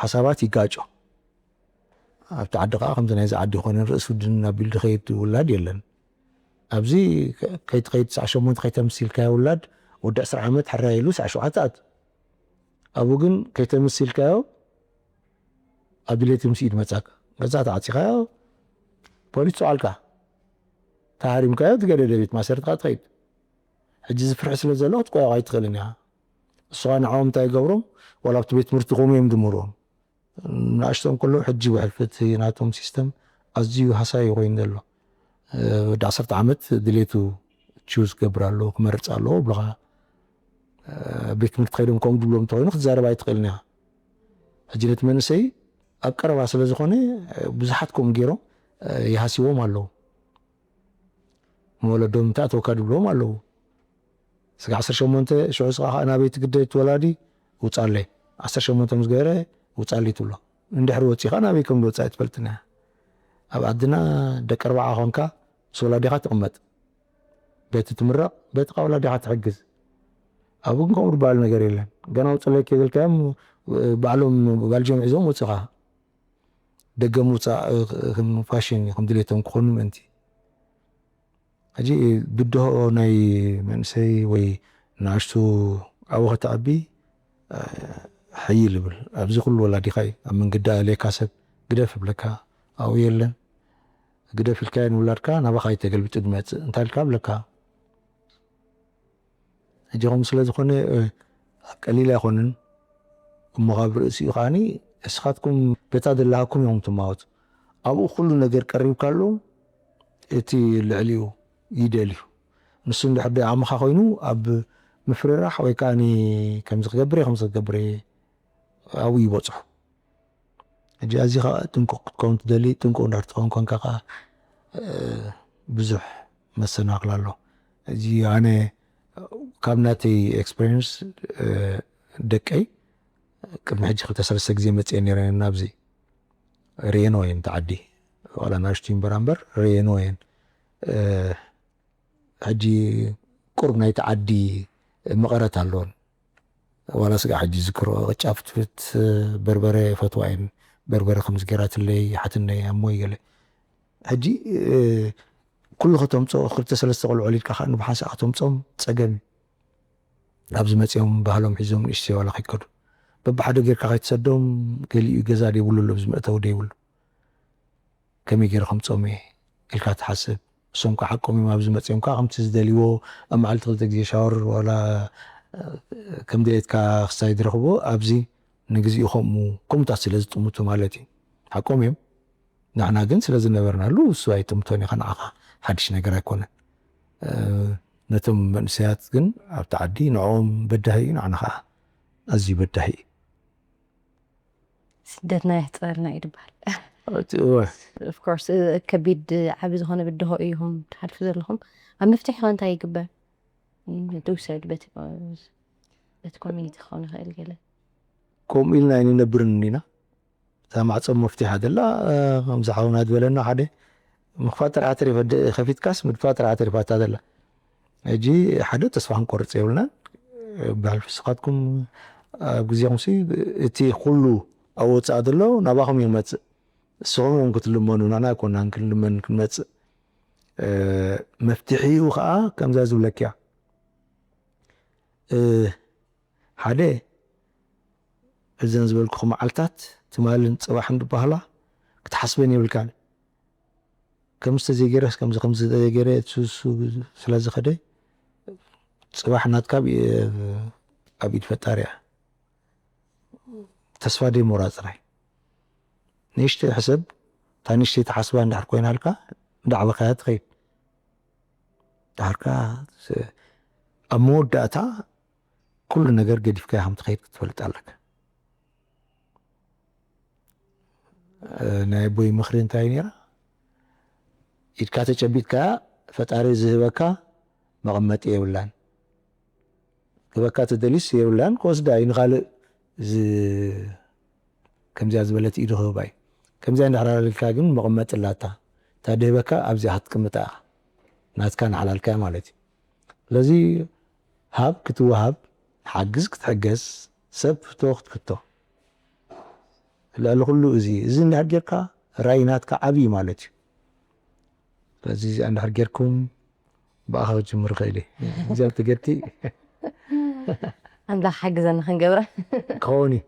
ሓሳባት ይጋጮ ኣብቲ ዓዲ ከዓ ከምዚ ናይዚ ዓዲ ይኮነ ርእሱ ድን ኣቢሉ ዝኸይድ ውላድ የለን ኣብዚ ከይትኸይድ ትስዓ ሸሞንተ ከይተምስልካዮ ውላድ ወዲ ዕስራ ዓመት ሕራይ ኢሉ ትስዓ ሸውዓተ ኣቱ ኣብኡ ግን ከይተምስልካዮ ኣብ ድሌት ምስ ኢድ መጻካ ገዛ ተዓጺኻዮ ፖሊስ ትፅዓልካ ተሃሪምካዮ ትገደደ ቤት ማሰርትካ ትኸይድ ሕጂ ዝፍርሒ ስለ ዘሎ ክትቆያቆ ኣይትኽእልን ኢኻ እሱኻ ንዓኦም እንታይ ይገብሮም ዋላ ኣብቲ ቤት ትምህርቲ ከምኡ እዮም ድምርዎም ንኣሽቶም ከለዉ ሕጂ ውሕድ ፍትሒ ናቶም ሲስተም ኣዝዩ ሃሳይ ኮይኑ ዘሎ ወዲ ዓሰርተ ዓመት ድሌቱ ቹዝ ክገብር ኣለዎ ክመርፅ ኣለዎ ብልኻ ቤት ትምህርቲ ከይዶም ከምኡ ድብሎም እንተኮይኑ ክትዛረብ ኣይትኽእልን ኢኻ ሕጂ ነቲ መንእሰይ ኣብ ቀረባ ስለ ዝኾነ ብዙሓት ከምኡ ገይሮም ይሃስዎም ኣለዉ ንወለዶም እንታይ ኣተወካ ድብልዎም ኣለዉ ስጋ ዓሰርተ ሸሞንተ ሽዑ ስኻ ከዓ ናበይ ትግደድ ትወላዲ ውፃለይ ዓሰርተ ሸሞንተ ምስ ገበረ ውፃለይ ትብሎ እንድሕሪ ወፂኻ ናበይ ከም ዝወፃ ኣይትፈልጥን እያ ኣብ ዓድና ደቂ ኣርባዓ ኮንካ ምስ ወላዲኻ ትቕመጥ በቲ ትምረቕ በቲ ቃ ወላዲኻ ትሕግዝ ኣብኡ ግን ከምኡ ዝበሃል ነገር የለን ገና ውፅለይ ከይበልካዮም ባዕሎም ባልጆም ሒዞም ወፅኻ ደገ ምውፃእ ከም ፋሽን እዩ ከም ድሌቶም ክኾኑ ምእንቲ ሕጂ ብድሆ ናይ መንእሰይ ወይ ንኣሽቱ ኣብኡ ከተዕቢ፣ እ፣ ሕይል ይብል። ኣብዚ ኩሉ ወላዲኻ እዩ። ኣብ መንገዲ ኣለካ ሰብ ግደፍ ይብለካ፣ ኣብኡ የለን። ግደፍ ኢልካዮ ንውላድካ ናባኻ እዩ ተገልቢጡ ዝመጽእ። እንታይ ኢልካ ብለካ? ሕጂ ከምኡ ስለ ዝኾነ፣ እ፣ ቀሊል ኣይኮንን። እሞ ካብ ርእሲኡ ከዓኒ እስኻትኩም በታ ዘለሃኩም ኢኹም ትማወቱ። ኣብኡ ኩሉ ነገር ቀሪብካሉ፣ እቲ ልዕሊኡ ይደልዩ። ንሱ እንድሕር ደኣ ዓቕምኻ ኮይኑ ኣብ ምፍርራሕ ወይ ከዓኒ ከምዚ ክገብር እየ፣ ከምዚ ክገብር እየ ኣብኡ ይበጽሑ። ሕጂ ኣዚኻ ጥንቁቕ ክትከውን ትደሊ፣ ጥንቁቕ እንድሕር ትኸውን ኮንካ ከኣ፣ እ፣ ብዙሕ መሰናኽል ኣሎ። እዚ ኣነ ካብ ናተይ ኤክስፔሪንስ፣ እ፣ ደቀይ ቅድሚ ሕጂ ክልተ ሰለስተ ግዜ መጽኤ ነይረ ናብዚ። ርእየንኦ እየን እቲ ዓዲ። ዋላ ናእሽቱ ይንበራ እምበር ርእየንኦ እየን። እ፣ ሕጂ ቁሩብ ናይቲ ዓዲ መቐረት ኣለወን። ዋላ ስጋ ሕጂ ዝክሮ ቅጫ ፍትፍት፣ በርበረ ይፈትዋ እየን። በርበረ ከምዚ ገይራትለይ፣ ሓትነይ፣ ኣሞይ ገለ። ሕጂ፣ እ፣ ኩሉ ከተምጽኦ፣ ክልተ ሰለስተ ቆልዑ ወሊድካ ከኣ ንብሓንሳእ ከተምጽኦም ጸገም እዩ። ኣብዚ መጺኦም ባህሎም ሒዞም ንእሽተይ ዋላ ከይከዱ። በብሓደ ጌርካ ከይትሰዶም፣ ገሊኡ ገዛ ደይብሉ ኣሎ፣ ኣብዚ መእተዊ ደይብሉ። ከመይ ገይረ ከምጽኦም እየ ኢልካ ትሓስብ። እሶም ከ ሓቆም እዮም፣ ኣብዚ መጺኦም ከኣ ከምቲ ዝደልይዎ ኣብ መዓልቲ ክልተ ግዜ ሻወር ዋላ፣ እ፣ ከም ድሌትካ ክሳይ ዝረኽቦ፣ ኣብዚ ንግዚኡ ከምኡ፣ ከምኡታት ስለ ዝጥምቱ ማለት እዩ። ሓቆም እዮም። ንሕና ግን ስለ ዝነበርናሉ እሱ ኣይጥምቶን እዩ፣ ንዓኻ ሓድሽ ነገር ኣይኮነን። እ፣ ነቶም መንእሰያት ግን ኣብቲ ዓዲ ንዕኦም በዳሂ እዩ፣ ንዓና ኸኣ ኣዝዩ በዳሂ እዩ። ስደትና የሕጽረልና እዩ ዝበሃል። እቲ፣ እወ። Of course፣ እ፣ ከቢድ ዓቢ ዝኾነ ብድሆ እዩ ኢኹም ትሓልፉ ዘለኹም። ኣብ መፍትሒ ኸ እንታይ ይግበር? ም፣ ትውሰድ በቲ፣ በቲ ኮሚኒቲ ክኸውን ይኽእል ገለ። ከምኡ ኢልና ኣይንነብርን ኢና። እታ ማዕጾ መፍትሒ ደላ፣ እ፣ ከምዚ ሓውና ዝበለና ሓደ ምኽፋት ጥራሕ ተሪፋ፣ ደ-፣ ከፊትካስ ምድፋእ ጥራሕ ተሪፋታ ደላ። ሕጂ ሓደ ተስፋ ክንቆርጽ የብልናን። ብሕልፊ ንስኻትኩም ኣብ ግዜኹምሲ እቲ ኩሉ ኣብ ወጻኢ ዘሎ ናባኹም እዩ ክመጽእ። ንስኹም እዮም ክትልመኑ፣ ንሕና ኣይኮናን ክንልመን ክንመጽእ። እ፣ መፍትሒኡ ኸኣ ከምዛ ዝብለኪያ። እ፣ ሓደ እዘን ዝበልኩኹ መዓልታት ትማልን ጽባሕን ዝበሃላ ክትሓስበን የብልካን። ከምዚ ተዘይገይረስ ከምዚ ከምዚ ተዘይገይረ እሱ እሱ ስለ ዝኸደ ጽባሕ ናትካ ኣብ፣ ኣብ ኢድ ፈጣሪ እያ። ተስፋ ደይ ምቑራጽ ጥራይ። ንእሽተይ ሕሰብ፣ እታ ንእሽተይ ትሓስባ እንድሕር ኮይናልካ እንዳዕበኻያ ትኸይድ። ድሓርካ ስ-፣ ኣብ መወዳእታ ኩሉ ነገር ገዲፍካ ከም ትኸይድ ክትፈልጥ ኣለካ። እ፣ ናይ ኣቦይ ምኽሪ እንታይ ነይራ? ኢድካ ተጨቢጥካ ፈጣሪ ዝህበካ መቐመጢ የብላን። ክበካ ተደሊስ የብላን፣ ክወስዳ እዩ ንኻልእ ዝ-፣ ከምዚኣ ዝበለት ኢዱ ክህባ እዩ። ከምዚኣ እንድሕር ኣልካ ግን መቐመጢ ኣላታ። እታ ድህበካ ኣብዚኣ ክትቅምጣ እያ። ናትካ ንሓላልካ ማለት እዩ። ስለዚ ሃብ ክትወሃብ፣ ሓግዝ ክትሕገዝ፣ ሰብ ፍቶ ክትፍቶ። ልዕሊ ኩሉ እዚ፣ እዚ እንድሕር ጌርካ ራእይ ናትካ ዓብዪ ማለት እዩ። ስለዚ እዚኣ እንድሕር ጌርኩም ብኣኻ ክጅምር ይኽእል እየ። እዚኣ ተገድቲ ኣምላኽ ሓግዘና ክንገብራ። ክኸውን እዩ።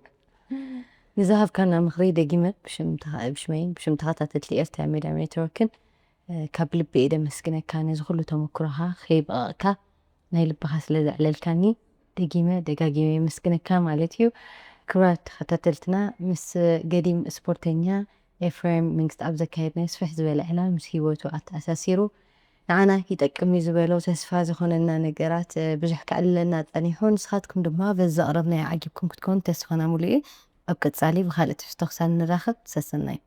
ንዝሃብካና ምኽሪ ደጊመ ብሽም ተኸ-፣ ብሽመይን ብሽም ተኸታተልቲ ኤርትራ ሜድያ ኔትወርክን፣ እ፣ ካብ ልቢ እየ ደመስግነካ ነዚ ኩሉ ተመክሮኻ ከይበቐቕካ ናይ ልብኻ ስለ ዘዕለልካኒ ደጊመ ደጋጊመ የመስግነካ ማለት እዩ። ክቡራት ተኸታተልትና ምስ ገዲም ስፖርተኛ ኤፍሬም መንግስቲ ኣብ ዘካየድናዮ ስፍሕ ዝበለ ዕላል ምስ ህይወቱ ኣተኣሳሲሩ ንዓና ይጠቅም እዩ ዝበሎ ተስፋ ዝኾነና ነገራት፣ እ፣ ብዙሕ ከዕልለና ጸኒሑ። ንስኻትኩም ድማ በዚ ዘቕረብናዮ ዓጊብኩም ክትኮኑ ተስፋና ሙሉእ እዩ። ኣብ ቀጻሊ ብኻልእ ትሕዝቶ ክሳብ ንራኸብ ሰሰናዩ።